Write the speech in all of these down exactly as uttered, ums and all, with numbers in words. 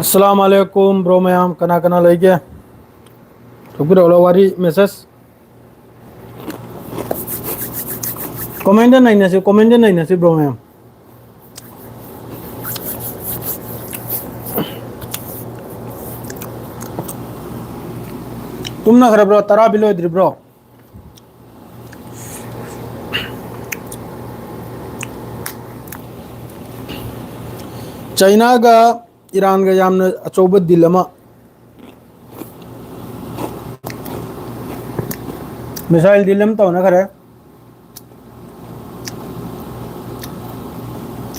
ꯑꯁꯂꯥꯝ ꯑꯂꯩꯀꯨꯝ, bro ꯃꯌꯥꯝ, ꯀꯅꯥ ꯀꯅꯥ ꯂꯩꯒꯦ? ꯊꯣꯛꯄꯤꯔꯛꯑꯣ, ꯋꯥꯔꯤ, ꯃꯦꯁꯦꯖ꯫ ꯀꯣꯃꯦꯟꯗ ꯅꯩꯅꯁꯤ, ꯀꯣꯃꯦꯟꯗ ꯅꯩꯅꯁꯤ, ꯕ꯭ꯔꯣ ꯃꯌꯥꯝ꯫ ꯇꯨꯝꯅꯈ꯭ꯔꯕ꯭ꯔꯣ? ꯇꯔꯥꯕꯤ ꯂꯣꯏꯗ꯭ꯔꯤꯕ꯭ꯔꯣ? ꯆꯩꯅꯥꯒ ꯏꯔꯥꯟꯒ ꯌꯥꯝꯅ ꯑꯆꯧꯕ ꯗꯤꯜ ꯑꯃ, ꯃꯤꯁꯥꯏꯜ ꯗꯤꯜ ꯑꯃ ꯇꯧꯅꯈ꯭ꯔꯦ꯫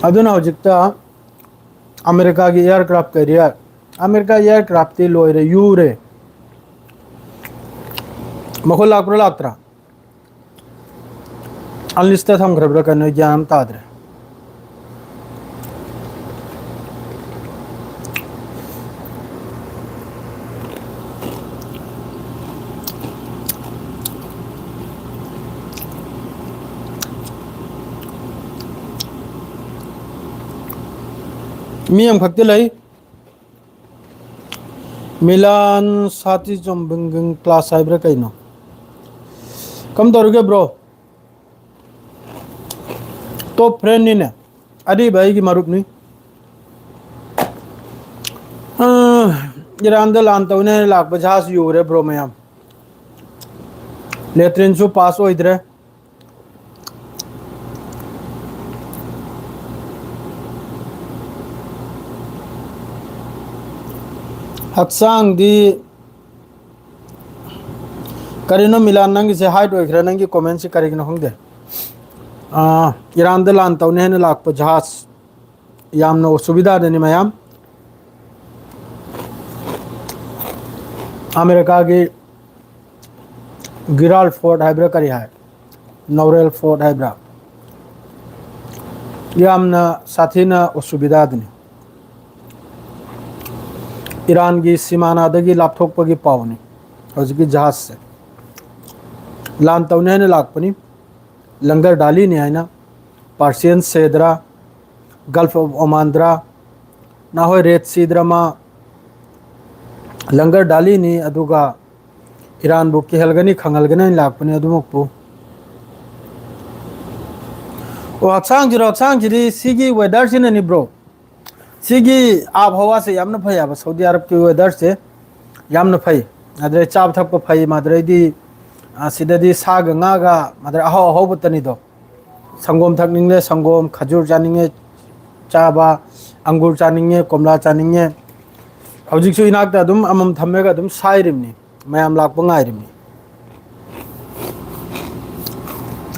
ꯑꯗꯨꯅ ꯍꯧꯖꯤꯛꯇ ꯑꯃꯦꯔꯤꯀꯥꯒꯤ ꯑꯦꯌꯥꯔꯀ꯭ꯔꯥꯐ ꯀꯦꯔꯤꯌꯔ, ꯑꯃꯦꯔꯤꯀꯥ ꯑꯦꯌꯥꯔꯀ꯭ꯔꯥꯐꯇꯤ ꯂꯣꯏꯔꯦ, ꯌꯨꯔꯦ꯫ ꯃꯈꯣꯏ ꯂꯥꯛꯄ꯭ꯔꯥ ꯂꯥꯛꯇ꯭ꯔꯥ? ꯑꯟꯂꯤꯁꯇ ꯊꯝꯈ꯭ꯔꯕ꯭ꯔꯥ ꯀꯩꯅꯣ, ꯒ꯭ꯌꯥꯟ ꯑꯃ ꯇꯥꯗ꯭ꯔꯦ꯫ ꯃꯤ ꯑꯃꯈꯛꯇꯤ ꯂꯩ꯫ ꯃꯤꯂꯥꯟ ꯁꯥꯇꯤ ꯆꯨꯝꯕꯤꯡꯒꯤꯡ ꯀ꯭ꯂꯥꯁ ꯍꯥꯏꯕ꯭ꯔꯥ ꯀꯩꯅꯣ? ꯀꯝꯗꯧꯔꯤꯒꯦ, ꯕ꯭ꯔꯣ? ꯇꯣꯞ ꯐ꯭ꯔꯦꯟꯅꯤꯅꯦ, ꯑꯔꯤꯕ ꯑꯩꯒꯤ ꯃꯔꯨꯞꯅꯤ꯫ ꯑ, ꯏꯔꯥꯟꯗ ꯂꯥꯟ ꯇꯧꯅꯦ ꯍꯥꯏꯅ ꯂꯥꯛꯄ ꯖꯍꯥꯖ ꯌꯨꯔꯦ, ꯕ꯭ꯔꯣ ꯃꯌꯥꯝ꯫ ꯂꯦꯇ꯭ꯔꯤꯟꯁꯨ ꯄꯥꯁ ꯑꯣꯏꯗ꯭ꯔꯦ꯫ ꯍꯛꯆꯥꯡꯗꯤ ꯀꯔꯤꯅꯣ ꯃꯤꯂꯥꯟ, ꯅꯪꯒꯤꯁꯦ ꯍꯥꯏꯠ ꯑꯣꯏꯈ꯭ꯔꯦ, ꯅꯪꯒꯤ ꯀꯣꯃꯦꯟꯁꯦ ꯀꯔꯤꯒꯤꯅꯣ ꯈꯪꯗꯦ꯫ ꯑꯥ, ꯏꯔꯥꯟꯗ ꯂꯥꯟ ꯇꯧꯅꯤ ꯍꯥꯏꯅ ꯂꯥꯛꯄ ꯖꯍꯥꯖ ꯌꯥꯝꯅ ꯑꯁꯨꯕꯤꯗꯥꯗꯅꯤ ꯃꯌꯥꯝ꯫ ꯑꯃꯦꯔꯤꯀꯥꯒꯤ ꯒꯤꯔꯥꯜ ꯐꯣꯔꯠ ꯍꯥꯏꯕ꯭ꯔꯥ ꯀꯔꯤ ꯍꯥꯏ, ꯅꯧꯔꯦꯜ ꯐꯣꯔꯠ ꯍꯥꯏꯕ꯭ꯔꯥ, ꯌꯥꯝꯅ ꯁꯥꯊꯤꯅ ꯑꯁꯨꯕꯤꯗꯥꯗꯅꯤ꯫ ꯏꯔꯥꯟꯒꯤ ꯁꯤꯃꯥꯅꯥꯗꯒꯤ ꯂꯥꯞꯊꯣꯛꯄꯒꯤ ꯄꯥꯎꯅꯤ ꯍꯧꯖꯤꯛꯀꯤ ꯖꯍꯥꯖꯁꯦ꯫ ꯂꯥꯟ ꯇꯧꯅꯤ ꯍꯥꯏꯅ ꯂꯥꯛꯄꯅꯤ, ꯂꯪꯒꯔ ꯗꯥꯂꯤꯅꯤ ꯍꯥꯏꯅ꯫ ꯄꯥꯔꯁꯤꯌꯟ ꯁꯦꯗ꯭ꯔꯥ, ꯒꯜꯐ ꯑꯣꯐ ꯑꯣꯃꯥꯟꯗ꯭ꯔꯥ, ꯅꯍꯣꯏ ꯔꯦꯠ ꯁꯤ ꯗ꯭ꯔꯃꯥ ꯂꯪꯒꯔ ꯗꯥꯂꯤꯅꯤ, ꯑꯗꯨꯒ ꯏꯔꯥꯟꯕꯨ ꯀꯤꯍꯜꯒꯅꯤ, ꯈꯪꯍꯜꯒꯅꯤ ꯍꯥꯏꯅ ꯂꯥꯛꯄꯅꯤ ꯑꯗꯨꯃꯛꯄꯨ꯫ ꯑꯣ, ꯍꯛꯆꯥꯡꯁꯤꯔꯣ? ꯍꯛꯆꯥꯡꯁꯤꯗꯤ ꯁꯤꯒꯤ ꯋꯦꯗꯔꯁꯤꯅꯅꯤ, ꯕ꯭ꯔꯣ꯫ ꯁꯤꯒꯤ ꯑꯥꯕ ꯍꯋꯥꯁꯦ ꯌꯥꯝꯅ ꯐꯩ ꯍꯥꯏꯕ, ꯁꯥꯎꯗꯤ ꯑꯔꯕꯀꯤ ꯋꯦꯗꯔꯁꯦ ꯌꯥꯝꯅ ꯐꯩ꯫ ꯑꯗꯨꯗꯩ ꯆꯥꯕ ꯊꯛꯄ ꯐꯩ, ꯃꯥꯗꯨꯔꯩꯗꯤ, ꯑ, ꯁꯤꯗꯗꯤ ꯁꯥꯒ ꯉꯥꯒ, ꯃꯥꯗꯨꯔꯩ ꯑꯍꯥꯎ ꯑꯍꯥꯎꯕꯇꯅꯤꯗꯣ꯫ ꯁꯪꯒꯣꯝ ꯊꯛꯅꯤꯡꯂꯦ, ꯁꯪꯒꯣꯝ, ꯈꯖꯨꯔ ꯆꯥꯅꯤꯡꯉꯦ, ꯆꯥꯕ, ꯑꯪꯒꯨꯔ ꯆꯥꯅꯤꯡꯉꯦ, ꯀꯣꯝꯂꯥ ꯆꯥꯅꯤꯡꯉꯦ꯫ ꯍꯧꯖꯤꯛꯁꯨ ꯏꯅꯥꯛꯇ ꯑꯗꯨꯝ ꯑꯃꯃꯝ ꯊꯝꯃꯒ ꯑꯗꯨꯝ ꯁꯥꯏꯔꯤꯕꯅꯤ, ꯃꯌꯥꯝ ꯂꯥꯛꯄ ꯉꯥꯏꯔꯤꯕꯅꯤ꯫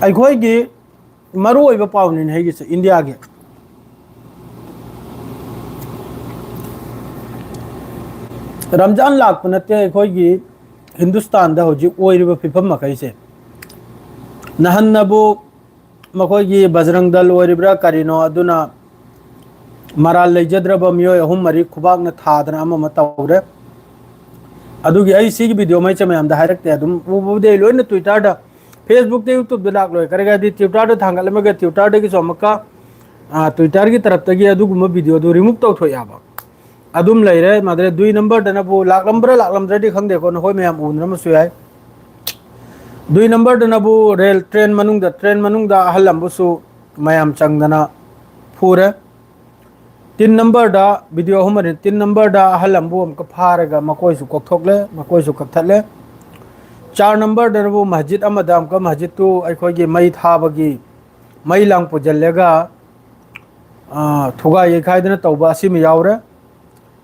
ꯑꯩꯈꯣꯏꯒꯤ ꯃꯔꯨ ꯑꯣꯏꯕ ꯄꯥꯎꯅꯤꯅꯦ ꯑꯩꯒꯤꯁꯦ, ꯏꯟꯗꯤꯌꯥꯒꯤ꯫ ꯔꯝꯖꯥꯟ ꯂꯥꯛꯄ ꯅꯠꯇꯦ, ꯑꯩꯈꯣꯏꯒꯤ ꯍꯤꯟꯗꯨꯁꯇꯥꯟꯗ ꯍꯧꯖꯤꯛ ꯑꯣꯏꯔꯤꯕ ꯐꯤꯕꯝ ꯃꯈꯩꯁꯦ꯫ ꯅꯍꯥꯟꯅꯕꯨ ꯃꯈꯣꯏꯒꯤ ꯕꯖꯔꯪ ꯗꯜ ꯑꯣꯏꯔꯤꯕ꯭ꯔꯥ ꯀꯔꯤꯅꯣ, ꯑꯗꯨꯅ ꯃꯔꯥꯜ ꯂꯩꯖꯗ꯭ꯔꯕ ꯃꯤꯑꯣꯏ ꯑꯍꯨꯝ ꯃꯔꯤ ꯈꯨꯕꯥꯛꯅ ꯊꯥꯗꯅ ꯑꯃ ꯑꯃ ꯇꯧꯔꯦ꯫ ꯑꯗꯨꯒꯤ ꯑꯩ ꯁꯤꯒꯤ ꯚꯤꯗꯤꯑꯣ ꯃꯩꯁꯦ ꯃꯌꯥꯝꯗ ꯍꯥꯏꯔꯛꯇꯦ, ꯑꯗꯨꯝ ꯎꯕꯕꯨꯗꯤ ꯑꯩ ꯂꯣꯏꯅ Twitter-ꯗ, Facebook-ꯇ, YouTube-ꯇ ꯂꯥꯛꯂꯣꯏ꯫ ꯀꯔꯤꯒꯤꯗꯤ Twitter-ꯗ ꯊꯥꯡꯒꯠꯂꯝꯃꯒ Twitter-ꯗꯒꯤꯁꯨ ꯑꯃꯨꯛꯀ, ꯑ, Twitter-ꯒꯤ ꯇꯔꯞꯇꯒꯤ ꯑꯗꯨꯒꯨꯝꯕ ꯚꯤꯗꯤꯑꯣꯗꯨ remove ꯇꯧꯊꯣꯛꯑꯦꯕ꯫ ꯑꯗꯨꯝ ꯂꯩꯔꯦ꯫ ꯃꯥꯗ꯭ꯔꯦ ꯗꯨꯏ ꯅꯝꯕꯔꯗꯅꯕꯨ ꯂꯥꯛꯂꯝꯕ꯭ꯔꯥ ꯂꯥꯛꯂꯝꯗ꯭ꯔꯗꯤ ꯈꯪꯗꯦꯀꯣ, ꯅꯈꯣꯏ ꯃꯌꯥꯝ ꯎꯅꯔꯝꯕꯁꯨ ꯌꯥꯏ꯫ ꯗꯨꯏ ꯅꯝꯕꯔꯗꯅꯕꯨ ꯔꯦꯜ ꯇ꯭ꯔꯦꯟ ꯃꯅꯨꯡꯗ, ꯇ꯭ꯔꯦꯟ ꯃꯅꯨꯡꯗ ꯑꯍꯜ ꯑꯃꯕꯨꯁꯨ ꯃꯌꯥꯝ ꯆꯪꯗꯅ ꯐꯨꯔꯦ꯫ ꯇꯤꯟ ꯅꯝꯕꯔꯗ ꯚꯤꯗꯤꯑꯣ ꯑꯍꯨꯝ ꯑꯅꯤ, ꯇꯤꯟ ꯅꯝꯕꯔꯗ ꯑꯍꯜ ꯑꯃꯕꯨ ꯑꯃꯨꯛꯀ ꯐꯥꯔꯒ ꯃꯈꯣꯏꯁꯨ ꯀꯣꯛꯊꯣꯛꯂꯦ, ꯃꯈꯣꯏꯁꯨ ꯀꯛꯊꯠꯂꯦ꯫ ꯆꯥꯔ ꯅꯝꯕꯔꯗꯅꯕꯨ ꯃꯁꯖꯤꯗ ꯑꯃꯗ ꯑꯃꯨꯛꯀ ꯃꯁꯖꯤꯗꯇꯨ ꯑꯩꯈꯣꯏꯒꯤ ꯃꯩ ꯊꯥꯕꯒꯤ ꯃꯩ ꯂꯥꯡ ꯄꯨꯁꯤꯜꯂꯒ, ꯑ, ꯊꯨꯒꯥꯏ ꯌꯩꯈꯥꯏꯗꯅ ꯇꯧꯕ ꯑꯁꯤꯃ ꯌꯥꯎꯔꯦ꯫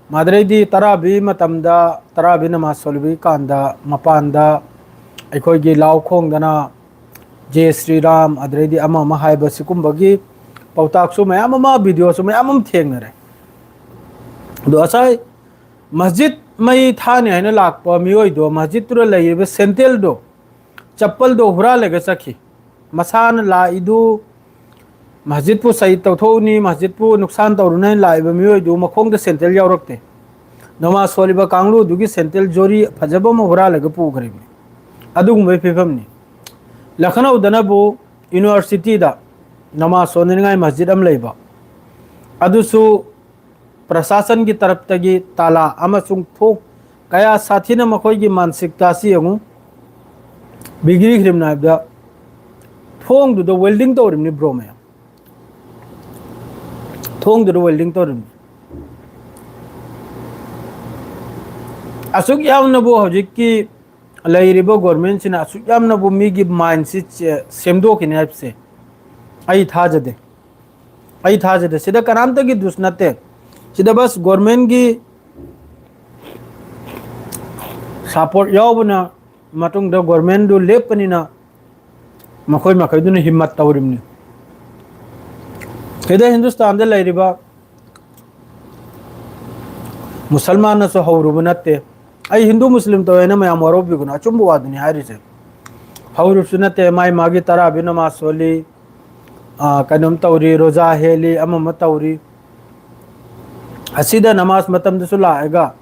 ꯃꯥꯗꯔꯩꯗꯤ ꯇꯔꯥꯕꯤ ꯃꯇꯝꯗ, ꯇꯔꯥꯕꯤ ꯅꯃꯥꯖ ꯁꯣꯜꯂꯤꯕꯒꯤ ꯀꯥꯟꯗ ꯃꯄꯥꯟꯗ ꯑꯩꯈꯣꯏꯒꯤ ꯂꯥꯎ ꯈꯣꯡꯗꯅ "ꯖꯦ ꯁ꯭ꯔꯤ ꯔꯥꯝ", ꯑꯗꯩꯗꯤ ꯑꯃ ꯑꯃ ꯍꯥꯏꯕ ꯁꯤꯒꯨꯝꯕꯒꯤ ꯄꯥꯎꯇꯥꯛꯁꯨ ꯃꯌꯥꯝ ꯑꯃ, ꯚꯤꯗꯤꯑꯣꯁꯨ ꯃꯌꯥꯝ ꯑꯃ ꯊꯦꯡꯅꯔꯦ꯫ ꯑꯗꯣ ꯉꯁꯥꯏ ꯃꯁꯖꯤꯗ ꯃꯩ ꯊꯥꯅꯤ ꯍꯥꯏꯅ ꯂꯥꯛꯄ ꯃꯤꯑꯣꯏꯗꯣ, ꯃꯁꯖꯤꯗꯇꯨꯗ ꯂꯩꯔꯤꯕ ꯁꯦꯟꯇꯦꯜꯗꯣ, ꯆꯞꯄꯜꯗꯣ ꯍꯨꯔꯥꯜꯂꯒ ꯆꯠꯈꯤ꯫ ꯃꯁꯥꯅ ꯂꯥꯛꯏꯗꯨ ꯃꯁꯖꯤꯗꯄꯨ ꯁꯍꯤꯗ ꯇꯧꯊꯣꯛꯎꯅꯤ, ꯃꯁꯖꯤꯗꯄꯨ ꯅꯨꯛꯁꯥꯟ ꯇꯧꯔꯨꯅꯤ ꯍꯥꯏꯅ ꯂꯥꯛꯏꯕ ꯃꯤꯑꯣꯏꯗꯨ ꯃꯈꯣꯡꯗ ꯁꯦꯟꯇꯦꯜ ꯌꯥꯎꯔꯛꯇꯦ꯫ ꯅꯃꯥꯖ ꯁꯣꯜꯂꯤꯕ ꯀꯥꯡꯂꯨꯗꯨꯒꯤ ꯁꯦꯟꯇꯦꯜ ꯖꯣꯔꯤ ꯐꯖꯕ ꯑꯃ ꯍꯨꯔꯥꯜꯂꯒ ꯄꯨꯈ꯭ꯔꯤꯕꯅꯤ꯫ ꯑꯗꯨꯒꯨꯝꯕꯒꯤ ꯐꯤꯕꯝꯅꯤ꯫ ꯂꯈꯅꯧꯗꯅꯕꯨ ꯌꯨꯅꯤꯚꯔꯁꯤꯇꯤꯗ ꯅꯃꯥꯖ ꯁꯣꯟꯅꯅꯤꯡꯉꯥꯏ ꯃꯁꯖꯤꯗ ꯑꯃ ꯂꯩꯕ, ꯑꯗꯨꯁꯨ ꯄ꯭ꯔꯁꯥꯁꯟꯒꯤ ꯇꯔꯞꯇꯒꯤ ꯇꯥꯂꯥ ꯑꯃꯁꯨꯡ ꯊꯣꯡ ꯀꯌꯥ ꯁꯥꯊꯤꯅ ꯃꯈꯣꯏꯒꯤ ꯃꯥꯟꯁꯤꯛꯇ ꯑꯁꯤ ꯌꯦꯡꯉꯨ, ꯕꯤꯒ꯭ꯔꯤꯈ꯭ꯔꯤꯕꯅ ꯍꯥꯏꯕꯗ ꯊꯣꯡꯗꯨꯗ welding ꯇꯧꯔꯤꯕꯅꯤ ꯕ꯭ꯔꯣ ꯃꯌꯥꯝ, ꯊꯣꯡꯗꯨꯗ welding ꯇꯧꯔꯤꯕꯅꯤ꯫ ꯑꯁꯨꯛ ꯌꯥꯝꯅꯕꯨ ꯍꯧꯖꯤꯛꯀꯤ ꯂꯩꯔꯤꯕ ꯒꯣꯔꯃꯦꯟꯁꯤꯅ ꯑꯁꯨꯛ ꯌꯥꯝꯅꯕꯨ ꯃꯤꯒꯤ ꯃꯥꯏꯟꯁꯤ ꯁꯦꯝꯗꯣꯛꯈꯤꯅꯤ ꯍꯥꯏꯕꯁꯦ ꯑꯩ ꯊꯥꯖꯗꯦ꯫ ꯑꯩ ꯊꯥꯖꯗꯦ꯫ ꯁꯤꯗ ꯀꯅꯥꯝꯇꯒꯤ ꯗꯨꯁ ꯅꯠꯇꯦ꯫ ꯁꯤꯗ ꯕꯁ ꯒꯣꯔꯃꯦꯟꯒꯤ ꯁꯄꯣꯔꯠ ꯌꯥꯎꯕꯅ ꯃꯇꯨꯡꯗ ꯒꯣꯔꯃꯦꯟꯗꯨ ꯂꯦꯞꯄꯅꯤꯅ ꯃꯈꯣꯏ ꯃꯈꯩꯗꯨꯅ ꯍꯤꯝꯃꯠ ꯇꯧꯔꯤꯕꯅꯤ꯫ ꯁꯤꯗ ꯍꯤꯟꯗꯨꯁꯇꯥꯟꯗ ꯂꯩꯔꯤꯕ ꯃꯨꯁꯜꯃꯥꯟꯅꯁꯨ ꯍꯧꯔꯨꯕ ꯅꯠꯇꯦ꯫ ꯑꯩ ꯍꯤꯟꯗꯨ ꯃꯨꯁꯂꯤꯝ ꯇꯧꯋꯦꯅ ꯃꯌꯥꯝ ꯋꯥꯔꯧꯕꯤꯒꯅꯨ, ꯑꯆꯨꯝꯕ ꯋꯥꯗꯨꯅꯤ ꯍꯥꯏꯔꯤꯁꯦ꯫ ꯍꯧꯔꯨꯕꯁꯨ ꯅꯠꯇꯦ, ꯃꯥꯏ ꯃꯥꯒꯤ ꯇꯔꯥꯕꯤ ꯅꯃꯥꯖ ꯁꯣꯜꯂꯤ, ꯑ, ꯀꯩꯅꯣꯝ ꯇꯧꯔꯤ, ꯔꯣꯖꯥ ꯍꯦꯜꯂꯤ, ꯑꯃ ꯑꯃ ꯇꯧꯔꯤ꯫ ꯑꯁꯤꯗ ꯅꯃꯥꯖ ꯃꯇꯝꯗꯁꯨ ꯂꯥꯛꯑꯒ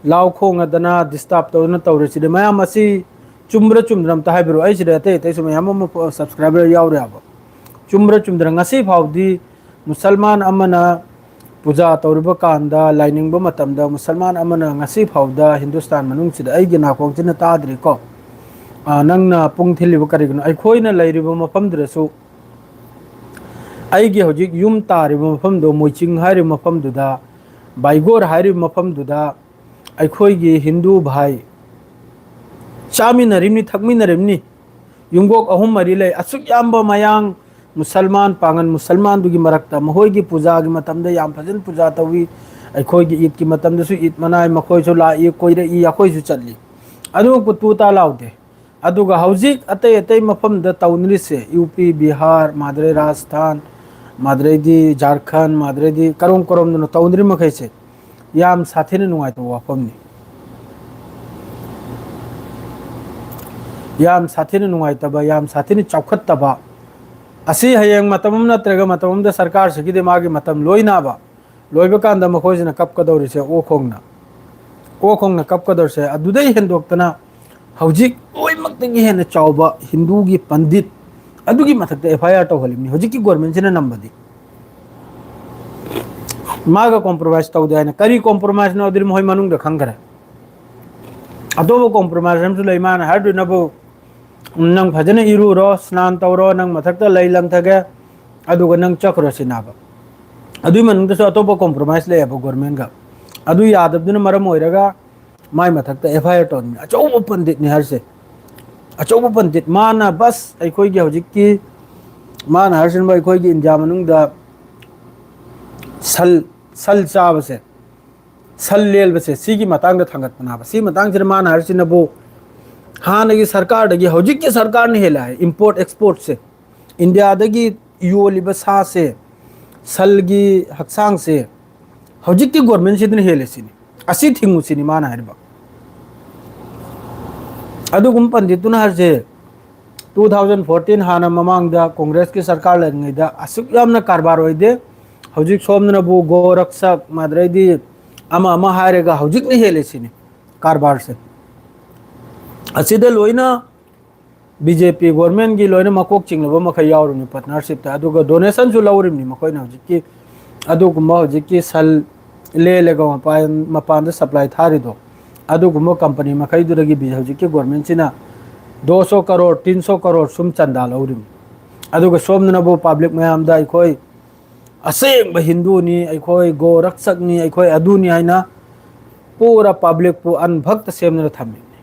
ꯂꯥꯎ ꯈꯣꯡꯉꯗꯅ disturb ꯇꯧꯗꯅ ꯇꯧꯔꯤꯁꯤꯗꯤ ꯃꯌꯥꯝ ꯑꯁꯤ ꯆꯨꯝꯕ꯭ꯔꯥ ꯆꯨꯝꯗ꯭ꯔꯥ ꯑꯝꯇ ꯍꯥꯏꯕꯤꯔꯛꯑꯣ꯫ ꯑꯩꯁꯤꯗ ꯑꯇꯩ ꯑꯇꯩꯁꯨ ꯃꯌꯥꯝ ꯑꯃ subscriber ꯌꯥꯎꯔꯦꯕ꯫ ꯆꯨꯝꯕ꯭ꯔꯥ ꯆꯨꯝꯗ꯭ꯔꯥ ꯉꯁꯤ ꯐꯥꯎꯗꯤ ꯃꯨꯁꯜꯃꯥꯟ ꯑꯃꯅ ꯄꯨꯖꯥ ꯇꯧꯔꯤꯕ ꯀꯥꯟꯗ, ꯂꯥꯏꯅꯤꯡꯕ ꯃꯇꯝꯗ ꯃꯨꯁꯜꯃꯥꯟ ꯑꯃꯅ ꯉꯁꯤ ꯐꯥꯎꯗ ꯍꯤꯟꯗꯨꯁꯇꯥꯟ ꯃꯅꯨꯡꯁꯤꯗ ꯑꯩꯒꯤ ꯅꯥꯀꯣꯡꯁꯤꯅ ꯇꯥꯗ꯭ꯔꯤꯀꯣ꯫ ꯑ, ꯅꯪꯅ ꯄꯨꯡ ꯊꯤꯜꯂꯤꯕ ꯀꯔꯤꯒꯤꯅꯣ? ꯑꯩꯈꯣꯏꯅ ꯂꯩꯔꯤꯕ ꯃꯐꯝꯗꯨꯗꯁꯨ, ꯑꯩꯒꯤ ꯍꯧꯖꯤꯛ ꯌꯨꯝ ꯇꯥꯔꯤꯕ ꯃꯐꯝꯗꯣ, ꯃꯣꯏꯆꯤꯡ ꯍꯥꯏꯔꯤꯕ ꯃꯐꯝꯗꯨꯗ, ꯕꯥꯏꯒꯣꯔ ꯍꯥꯏꯔꯤꯕ ꯃꯐꯝꯗꯨꯗ ꯑꯩꯈꯣꯏꯒꯤ ꯍꯤꯟꯗꯨ ꯚꯥꯏ ꯆꯥꯃꯤꯟꯅꯔꯤꯕꯅꯤ, ꯊꯛꯃꯤꯟꯅꯔꯤꯕꯅꯤ꯫ ꯌꯨꯝꯀꯣꯛ ꯑꯍꯨꯝ ꯃꯔꯤ ꯂꯩ꯫ ꯑꯁꯨꯛ ꯌꯥꯝꯕ ꯃꯌꯥꯡ ꯃꯨꯁꯜꯃꯥꯟ, ꯄꯥꯉꯟ ꯃꯨꯁꯜꯃꯥꯟꯗꯨꯒꯤ ꯃꯔꯛꯇ ꯃꯈꯣꯏꯒꯤ ꯄꯨꯖꯥꯒꯤ ꯃꯇꯝꯗ ꯌꯥꯝ ꯐꯖꯅ ꯄꯨꯖꯥ ꯇꯧꯏ꯫ ꯑꯩꯈꯣꯏꯒꯤ ꯏꯗꯀꯤ ꯃꯇꯝꯗꯁꯨ ꯏꯗ ꯃꯅꯥꯏ, ꯃꯈꯣꯏꯁꯨ ꯂꯥꯛꯏ, ꯀꯣꯏꯔꯛꯏ, ꯑꯩꯈꯣꯏꯁꯨ ꯆꯠꯂꯤ꯫ ꯑꯗꯨꯃꯛꯄꯨ ꯇꯨ ꯇꯥ ꯂꯥꯎꯗꯦ꯫ ꯑꯗꯨꯒ ꯍꯧꯖꯤꯛ ꯑꯇꯩ ꯑꯇꯩ ꯃꯐꯝꯗ ꯇꯧꯅꯔꯤꯁꯦ, ꯌꯨ ꯄꯤ, ꯕꯤꯍꯥꯔ, ꯃꯥꯗ꯭ꯔꯩ ꯔꯥꯖꯁꯊꯥꯟ, ꯃꯥꯗ꯭ꯔꯩꯗꯤ ꯖꯥꯔꯈꯟ, ꯃꯥꯗ꯭ꯔꯩꯗꯤ ꯀꯔꯣꯝ ꯀꯔꯣꯝꯗꯅꯣ ꯇꯧꯅꯔꯤ ꯃꯈꯩꯁꯦ, ꯌꯥꯝ ꯁꯥꯊꯤꯅ ꯅꯨꯡꯉꯥꯏꯇꯕ ꯋꯥꯐꯝꯅꯤ꯫ ꯌꯥꯝ ꯁꯥꯊꯤꯅ ꯅꯨꯡꯉꯥꯏꯇꯕ, ꯌꯥꯝ ꯁꯥꯊꯤꯅ ꯆꯥꯎꯈꯠꯇꯕ꯫ ꯑꯁꯤ ꯍꯌꯦꯡ ꯃꯇꯝ ꯑꯃ ꯅꯠꯇ꯭ꯔꯒ ꯃꯇꯝ ꯑꯃꯗ ꯁꯔꯀꯥꯔꯁꯤꯒꯤꯗꯤ ꯃꯥꯒꯤ ꯃꯇꯝ ꯂꯣꯏꯅꯕ, ꯂꯣꯏꯕ ꯀꯥꯟꯗ ꯃꯈꯣꯏꯁꯤꯅ ꯀꯞꯀꯗꯧꯔꯤꯁꯦ ꯑꯣꯛ ꯈꯣꯡꯅ, ꯑꯣꯛ ꯈꯣꯡꯅ ꯀꯞꯀꯗꯧꯔꯤꯁꯦ꯫ ꯑꯗꯨꯗꯩ ꯍꯦꯟꯗꯣꯛꯇꯅ ꯍꯧꯖꯤꯛ ꯂꯣꯏꯅꯃꯛꯇꯒꯤ ꯍꯦꯟꯅ ꯆꯥꯎꯕ ꯍꯤꯟꯗꯨꯒꯤ ꯄꯟꯗꯤꯠ ꯑꯗꯨꯒꯤ ꯃꯊꯛꯇ F I R ꯇꯧꯍꯜꯂꯤꯕꯅꯤ ꯍꯧꯖꯤꯛꯀꯤ ꯒꯣꯔꯃꯦꯟꯁꯤꯅ ꯅꯝꯕꯗꯤ꯫ ꯃꯥꯒ compromise ꯇꯧꯗꯦ ꯍꯥꯏꯅ꯫ ꯀꯔꯤ compromiseꯅꯣ ꯑꯗꯨꯗꯤ ꯃꯈꯣꯏ ꯃꯅꯨꯡꯗ ꯈꯪꯈ꯭ꯔꯦ꯫ ꯑꯇꯣꯞꯄ compromise ꯑꯃꯁꯨ ꯂꯩ꯫ ꯃꯥꯅ ꯍꯥꯏꯔꯗꯣꯏꯅꯕꯨ, "ꯅꯪ ꯐꯖꯅ ꯏꯔꯨꯔꯣ, ꯁ꯭ꯅꯥꯟ ꯇꯧꯔꯣ, ꯅꯪ ꯃꯊꯛꯇ ꯂꯩ ꯂꯪꯊꯒꯦ, ꯑꯗꯨꯒ ꯅꯪ ꯆꯠꯈ꯭ꯔꯣ" ꯁꯤꯅꯦꯕ꯫ ꯑꯗꯨꯏ ꯃꯅꯨꯡꯗꯁꯨ ꯑꯇꯣꯞꯄ compromise ꯂꯩꯌꯦꯕ governmentꯒ꯫ ꯑꯗꯨ ꯌꯥꯗꯕꯗꯨꯅ ꯃꯔꯝ ꯑꯣꯏꯔꯒ ꯃꯥꯏ ꯃꯊꯛꯇ F I R ꯇꯧꯅꯤ꯫ ꯑꯆꯧꯕ ꯄꯟꯗꯤꯠꯅꯤ ꯍꯥꯏꯔꯤꯁꯦ, ꯑꯆꯧꯕ ꯄꯟꯗꯤꯠ꯫ ꯃꯥꯅ ꯕꯁ ꯑꯩꯈꯣꯏꯒꯤ ꯍꯧꯖꯤꯛꯀꯤ, ꯃꯥꯅ ꯍꯥꯏꯔꯤꯁꯤꯅꯕ ꯑꯩꯈꯣꯏꯒꯤ ꯏꯟꯗꯤꯌꯥ ꯃꯅꯨꯡꯗ ꯁꯜ, ꯁꯜ ꯆꯥꯕꯁꯦ, ꯁꯟ ꯂꯦꯟꯕꯁꯦ, ꯁꯤꯒꯤ ꯃꯇꯥꯡꯗ ꯊꯥꯡꯒꯠꯄꯅꯦꯕ꯫ ꯁꯤ ꯃꯇꯥꯡꯁꯤꯗ ꯃꯥꯅ ꯍꯥꯏꯔꯤꯁꯤꯅꯕꯨ ꯍꯥꯟꯅꯒꯤ ꯁꯔꯀꯥꯔꯗꯒꯤ ꯍꯧꯖꯤꯛꯀꯤ ꯁꯔꯀꯥꯔꯅ ꯍꯦꯜꯂꯦ ꯍꯥꯏ꯫ Import exportꯁꯦ, ꯏꯟꯗꯤꯌꯥꯗꯒꯤ ꯌꯣꯜꯂꯤꯕ ꯁꯥꯁꯦ, ꯁꯟꯒꯤ ꯍꯛꯆꯥꯡꯁꯦ ꯍꯧꯖꯤꯛꯀꯤ governmentꯁꯤꯗꯅ ꯍꯦꯜꯂꯦ ꯁꯤꯅꯤ꯫ ꯑꯁꯤ ꯊꯤꯡꯉꯨ ꯁꯤꯅꯤ ꯃꯥꯅ ꯍꯥꯏꯔꯤꯕ꯫ ꯑꯗꯨꯒꯨꯝꯕ ꯄꯟꯗꯤꯠꯇꯨꯅ ꯍꯥꯏꯔꯤꯁꯦ, two thousand fourteen, ꯍꯥꯟꯅ ꯃꯃꯥꯡꯗ Congressꯀꯤ ꯁꯔꯀꯥꯔ ꯂꯩꯔꯤꯉꯩꯗ ꯑꯁꯨꯛ ꯌꯥꯝꯅ ꯀꯔꯕꯥꯔ ꯑꯣꯏꯗꯦ꯫ ꯍꯧꯖꯤꯛ ꯁꯣꯝꯗꯅꯕꯨ ꯒꯣ ꯔꯛꯁꯛ, ꯃꯗꯨꯗꯩꯗꯤ ꯑꯃ ꯑꯃ ꯍꯥꯏꯔꯒ ꯍꯧꯖꯤꯛꯅ ꯍꯦꯜꯂꯦ ꯁꯤꯅꯤ ꯀꯔꯕꯥꯔꯁꯦ꯫ ꯑꯁꯤꯗ ꯂꯣꯏꯅ B J P governmentꯀꯤ ꯂꯣꯏꯅ ꯃꯀꯣꯛ ꯆꯤꯡꯂꯕ ꯃꯈꯩ ꯌꯥꯎꯔꯤꯕꯅꯤ partnershipꯇ, ꯑꯗꯨꯒ donationꯁꯨ ꯂꯧꯔꯤꯕꯅꯤ ꯃꯈꯣꯏꯅ꯫ ꯍꯧꯖꯤꯛꯀꯤ ꯑꯗꯨꯒꯨꯝꯕ, ꯍꯧꯖꯤꯛꯀꯤ ꯁꯟ ꯂꯦꯜꯂꯒ ꯃꯄꯥꯟ, ꯃꯄꯥꯟꯗ supply ꯊꯥꯔꯤꯗꯣ, ꯑꯗꯨꯒꯨꯝꯕ company ꯃꯈꯩꯗꯨꯗꯒꯤ ꯕꯤ-, ꯍꯧꯖꯤꯛꯀꯤ governmentꯁꯤꯅ ꯗꯣ ꯁꯣ ꯀꯔꯣꯔ, ꯇꯤꯟ ꯁꯣ ꯀꯔꯣꯔ ꯁꯨꯝ ꯆꯟꯗꯥ ꯂꯧꯔꯤꯕꯅꯤ꯫ ꯑꯗꯨꯒ ꯁꯣꯝꯗꯅꯕꯨ public ꯃꯌꯥꯝꯗ ꯑꯩꯈꯣꯏ ꯑꯁꯦꯡꯕ ꯍꯤꯟꯗꯨꯅꯤ, ꯑꯩꯈꯣꯏ ꯒꯣ ꯔꯛꯁꯛꯅꯤ, ꯑꯩꯈꯣꯏ ꯑꯗꯨꯅꯤ ꯍꯥꯏꯅ ꯄꯨꯔꯥ publicꯄꯨ ꯑꯟꯚꯛꯇ ꯁꯦꯝꯗꯨꯅ ꯊꯝꯃꯤꯕꯅꯤ꯫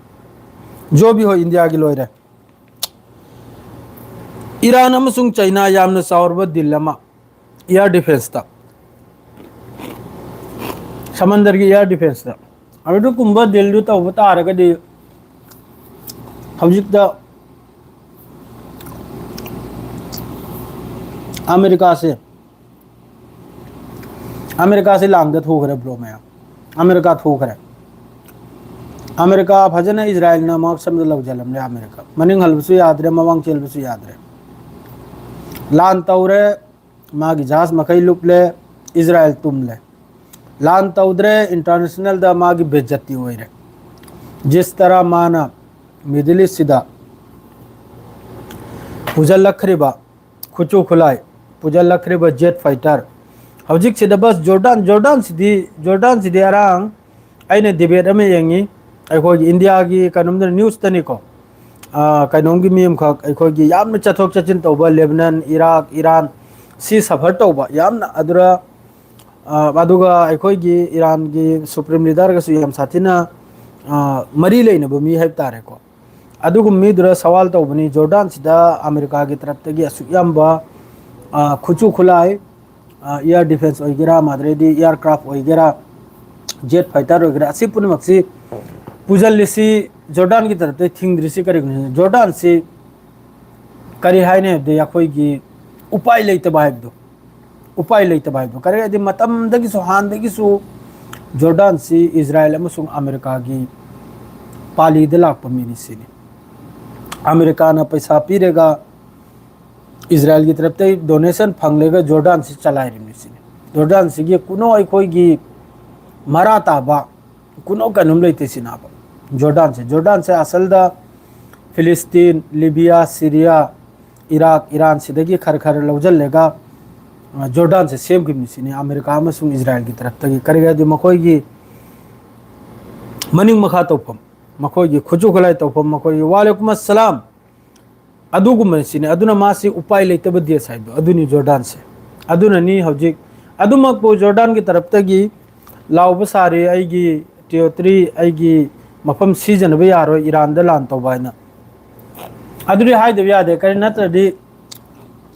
ꯖꯣꯕꯤ ꯍꯣꯏ ꯏꯟꯗꯤꯌꯥꯒꯤ ꯂꯣꯏꯔꯦ꯫ ꯏꯔꯥꯟ ꯑꯃꯁꯨꯡ ꯆꯩꯅꯥ ꯌꯥꯝꯅ ꯆꯥꯎꯔꯕ deal ꯑꯃ air defenceꯇ, ꯁꯃꯟꯗꯔꯒꯤ air defenceꯇ꯫ ꯑꯗꯨꯒꯨꯝꯕ dealꯗꯨ ꯇꯧꯕ ꯇꯥꯔꯒꯗꯤ ꯍꯧꯖꯤꯛꯇ ꯑꯃꯦꯔꯤꯀꯥꯁꯦ, ꯑꯃꯦꯔꯤꯀꯥꯁꯦ ꯂꯥꯡꯗ ꯊꯨꯈ꯭ꯔꯦ bro ꯃꯌꯥꯝ꯫ ꯑꯃꯦꯔꯤꯀꯥ ꯊꯨꯈ꯭ꯔꯦ꯫ ꯑꯃꯦꯔꯤꯀꯥ ꯐꯖꯅ ꯏꯖꯔꯥꯏꯜꯅ ꯃꯥꯛꯁ ꯑꯃꯗ ꯂꯧꯁꯤꯜꯂꯝꯂꯦ꯫ ꯑꯃꯦꯔꯤꯀꯥ ꯃꯅꯤꯡ ꯍꯜꯂꯁꯨ ꯌꯥꯗ꯭ꯔꯦ, ꯃꯃꯥꯡ ꯆꯦꯜꯕꯁꯨ ꯌꯥꯗ꯭ꯔꯦ꯫ ꯂꯥꯟ ꯇꯧꯔꯦ, ꯃꯥꯒꯤ ꯖꯍꯥꯖ ꯃꯈꯩ ꯂꯨꯞꯂꯦ, ꯏꯖꯔꯥꯏꯜ ꯇꯨꯝꯂꯦ꯫ ꯂꯥꯟ ꯇꯧꯗ꯭ꯔꯦ, internationalꯗ ꯃꯥꯒꯤ ꯕꯦꯖꯠꯇꯤ ꯑꯣꯏꯔꯦ꯫ ꯖꯤꯁ ꯇꯔꯥ ꯃꯥꯅ Middle Eastꯁꯤꯗ ꯄꯨꯁꯤꯜꯂꯛꯈ꯭ꯔꯤꯕ ꯈꯨꯠꯁꯨ ꯈꯨꯠꯂꯥꯏ, ꯄꯨꯁꯤꯜꯂꯛꯈ꯭ꯔꯤꯕ jet fighter, ꯍꯧꯖꯤꯛꯁꯤꯗ ꯕꯁ ꯖꯣꯔꯗꯥꯟ, ꯖꯣꯔꯗꯥꯟꯁꯤꯗꯤ, ꯖꯣꯔꯗꯥꯟꯁꯤꯗꯤ ꯑꯔꯥꯡ ꯑꯩꯅ ꯗꯤꯕꯦꯠ ꯑꯃ ꯌꯦꯡꯉꯤ꯫ ꯑꯩꯈꯣꯏꯒꯤ ꯏꯟꯗꯤꯌꯥꯒꯤ ꯀꯩꯅꯣꯝꯗ ꯅ꯭ꯌꯨꯁꯇꯅꯤꯀꯣ꯫ ꯑ, ꯀꯩꯅꯣꯝꯒꯤ ꯃꯤ ꯑꯃꯈꯛ ꯑꯩꯈꯣꯏꯒꯤ ꯌꯥꯝꯅ ꯆꯠꯊꯣꯛ ꯆꯠꯁꯤꯟ ꯇꯧꯕ ꯂꯦꯕꯅꯟ, ꯏꯔꯥꯛ, ꯏꯔꯥꯟ ꯁꯤ ꯁꯐꯔ ꯇꯧꯕ ꯌꯥꯝꯅ ꯑꯗꯨꯔ, ꯑ, ꯑꯗꯨꯒ ꯑꯩꯈꯣꯏꯒꯤ ꯏꯔꯥꯟꯒꯤ ꯁꯨꯄ꯭ꯔꯤꯝ ꯂꯤꯗꯔꯒꯁꯨ ꯌꯥꯝ ꯁꯥꯊꯤꯅ, ꯑ, ꯃꯔꯤ ꯂꯩꯅꯕ ꯃꯤ ꯍꯥꯏꯕ ꯇꯥꯔꯦꯀꯣ꯫ ꯑꯗꯨꯒꯨꯝꯕ ꯃꯤꯗꯨꯗ ꯁꯋꯥꯜ ꯇꯧꯕꯅꯤ, ꯖꯣꯔꯗꯥꯟꯁꯤꯗ ꯑꯃꯦꯔꯤꯀꯥꯒꯤ ꯇꯔꯞꯇꯒꯤ ꯑꯁꯨꯛ ꯌꯥꯝꯕ, ꯑ, ꯈꯨꯠꯁꯨ ꯈꯨꯠꯂꯥꯏ, ꯑ, air defence ꯑꯣꯏꯒꯦꯔꯥ, ꯃꯥꯗ꯭ꯔꯦꯗꯤ aircraft ꯑꯣꯏꯒꯦꯔꯥ, jet fighter ꯑꯣꯏꯒꯦꯔꯥ, ꯑꯁꯤ ꯄꯨꯝꯅꯃꯛꯁꯤ ꯄꯨꯁꯤꯜꯂꯤꯁꯤ ꯖꯣꯔꯗꯥꯟꯒꯤ ꯇꯔꯞꯇ ꯊꯤꯡꯗ꯭ꯔꯤꯁꯤ ꯀꯔꯤꯒꯤꯅꯣ? ꯖꯣꯔꯗꯥꯟꯁꯤ ꯀꯔꯤ ꯍꯥꯏꯅꯤ ꯍꯥꯏꯕꯗꯤ ꯑꯩꯈꯣꯏꯒꯤ ꯎꯄꯥꯏ ꯂꯩꯇꯕ ꯍꯥꯏꯕꯗꯣ, ꯎꯄꯥꯏ ꯂꯩꯇꯕ ꯍꯥꯏꯕꯗꯣ꯫ ꯀꯔꯤ ꯍꯥꯏꯗꯤ ꯃꯇꯝꯗꯒꯤꯁꯨ ꯍꯥꯟꯅꯗꯒꯤꯁꯨ ꯖꯣꯔꯗꯥꯟꯁꯤ ꯏꯖꯔꯥꯏꯜ ꯑꯃꯁꯨꯡ ꯑꯃꯦꯔꯤꯀꯥꯒꯤ ꯄꯥꯂꯤꯗ ꯂꯥꯛꯄ ꯃꯤꯅꯤ ꯁꯤꯅꯤ꯫ ꯑꯃꯦꯔꯤꯀꯥꯅ ꯄꯩꯁꯥ ꯄꯤꯔꯒ ꯏꯖꯔꯥꯏꯜꯒꯤ ꯇꯔꯞꯇꯩ ꯗꯣꯅꯦꯁꯟ ꯐꯪꯂꯒ ꯖꯣꯔꯗꯥꯟꯁꯤ ꯆꯂꯥꯏꯔꯤꯕꯅꯤ ꯁꯤꯅꯤ꯫ ꯖꯣꯔꯗꯥꯟꯁꯤꯒꯤ ꯀꯨꯅꯣ ꯑꯩꯈꯣꯏꯒꯤ ꯃꯔꯥ ꯇꯥꯕ ꯀꯨꯅꯣ ꯀꯩꯅꯣꯝ ꯂꯩꯇꯦ ꯁꯤꯅꯥꯕ꯫ ꯖꯣꯔꯗꯥꯟꯁꯦ, ꯖꯣꯔꯗꯥꯟꯁꯦ ꯑꯁꯜꯗ ꯐꯤꯂꯤꯁꯇꯤꯟ, ꯂꯤꯕꯤꯌꯥ, ꯁꯤꯔꯤꯌꯥ, ꯏꯔꯥꯛ, ꯏꯔꯥꯟ ꯁꯤꯗꯒꯤ ꯈꯔ ꯈꯔ ꯂꯧꯁꯤꯜꯂꯒ, ꯑ, ꯖꯣꯔꯗꯥꯟꯁꯦ ꯁꯦꯝꯈꯤꯕꯅꯤ ꯁꯤꯅꯤ ꯑꯃꯦꯔꯤꯀꯥ ꯑꯃꯁꯨꯡ ꯏꯖꯔꯥꯏꯜꯒꯤ ꯇꯔꯞꯇꯒꯤ꯫ ꯀꯔꯤꯒꯤ ꯍꯥꯏꯗꯤ ꯃꯈꯣꯏꯒꯤ ꯃꯅꯤꯡ ꯃꯈꯥ ꯇꯧꯐꯝ, ꯃꯈꯣꯏꯒꯤ ꯈꯨꯠꯁꯨ ꯈꯨꯠꯂꯥꯏ ꯇꯧꯐꯝ, ꯃꯈꯣꯏꯒꯤ ꯋꯥꯂꯦꯀꯨꯝ ꯑꯁꯂꯥꯝ ꯑꯗꯨꯒꯨꯝꯕꯁꯤꯅꯤ꯫ ꯑꯗꯨꯅ ꯃꯥꯁꯤ ꯎꯄꯥꯏ ꯂꯩꯇꯕ ꯗꯦꯁ ꯍꯥꯏꯕꯗꯣ ꯑꯗꯨꯅꯤ ꯖꯣꯔꯗꯥꯟꯁꯦ꯫ ꯑꯗꯨꯅꯅꯤ ꯍꯧꯖꯤꯛ ꯑꯗꯨꯃꯛꯄꯨ ꯖꯣꯔꯗꯥꯟꯒꯤ ꯇꯔꯞꯇꯒꯤ ꯂꯥꯎꯕ ꯁꯥꯔꯤ, "ꯑꯩꯒꯤ ꯇꯦꯔꯤꯇꯣꯔꯤ, ꯑꯩꯒꯤ ꯃꯐꯝ ꯁꯤꯖꯤꯟꯅꯕ ꯌꯥꯔꯣꯏ ꯏꯔꯥꯟꯗ ꯂꯥꯟ ꯇꯧꯕ" ꯍꯥꯏꯅ꯫ ꯑꯗꯨꯗꯤ ꯍꯥꯏꯗꯕ ꯌꯥꯗꯦ, ꯀꯔꯤ ꯅꯠꯇ꯭ꯔꯗꯤ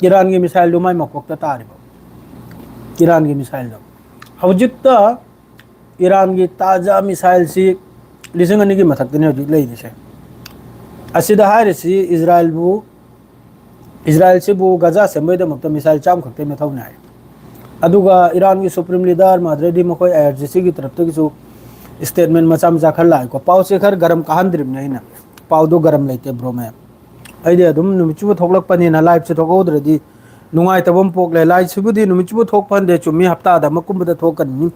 ꯏꯔꯥꯟꯒꯤ ꯃꯤꯁꯥꯏꯜꯗꯨ ꯃꯥꯏ ꯃꯀꯣꯛꯇ ꯇꯥꯔꯤꯕ꯫ ꯏꯔꯥꯟꯒꯤ ꯃꯤꯁꯥꯏꯜꯗꯣ ꯍꯧꯖꯤꯛꯇ ꯏꯔꯥꯟꯒꯤ ꯇꯥꯖꯥ ꯃꯤꯁꯥꯏꯜꯁꯤ ꯂꯤꯁꯤꯡ ꯑꯅꯤꯒꯤ ꯃꯊꯛꯇꯅꯤ ꯍꯧꯖꯤꯛ ꯂꯩꯔꯤꯁꯦ꯫ ꯑꯁꯤꯗ ꯍꯥꯏꯔꯤꯁꯤ ꯏꯖꯔꯥꯏꯜꯕꯨ, ꯏꯖꯔꯥꯏꯜꯁꯤꯕꯨ ꯒꯖꯥ ꯁꯦꯝꯕꯒꯤꯗꯃꯛꯇ ꯃꯤꯁꯥꯏꯜ ꯆꯥꯝꯃ ꯈꯛꯇꯩ ꯃꯊꯧꯅꯤ ꯍꯥꯏ꯫ ꯑꯗꯨꯒ ꯏꯔꯥꯟꯒꯤ ꯁꯨꯄ꯭ꯔꯤꯝ ꯂꯤꯗꯔ ꯃꯥꯗ꯭ꯔꯦꯗꯤ ꯃꯈꯣꯏ ꯑꯥꯏ ꯑꯥꯔ ꯖꯤ ꯁꯤꯒꯤ ꯇꯔꯞꯇꯒꯤꯁꯨ ꯁ꯭ꯇꯦꯠꯃꯦꯟ ꯃꯆꯥ ꯃꯆꯥ ꯈꯔ ꯂꯥꯛꯑꯦꯀꯣ꯫ ꯄꯥꯎꯁꯦ ꯈꯔ ꯒꯔꯝ ꯀꯥꯍꯟꯗ꯭ꯔꯤꯕꯅꯦ ꯑꯩꯅ, ꯄꯥꯎꯗꯣ ꯒꯔꯝ ꯂꯩꯇꯦ ꯕ꯭ꯔꯣ ꯃꯌꯥꯝ꯫ ꯑꯩꯗꯤ ꯑꯗꯨꯝ ꯅꯨꯃꯤꯠ ꯆꯨꯞꯄ ꯊꯣꯛꯂꯛꯄꯅꯤꯅ ꯂꯥꯏꯞꯁꯦ ꯊꯣꯛꯍꯧꯗ꯭ꯔꯗꯤ ꯅꯨꯡꯉꯥꯏꯇꯕ ꯑꯃ ꯄꯣꯛꯂꯦ꯫ ꯂꯥꯏꯞꯁꯤꯕꯨꯗꯤ ꯅꯨꯃꯤꯠ ꯆꯨꯞꯄ ꯊꯣꯛꯄ ꯍꯟꯗꯦ, ꯆꯨꯝꯃꯤ, ꯍꯞꯇꯥꯗ ꯑꯃ ꯀꯨꯝꯕꯗ ꯊꯣꯛꯀꯅꯤ꯫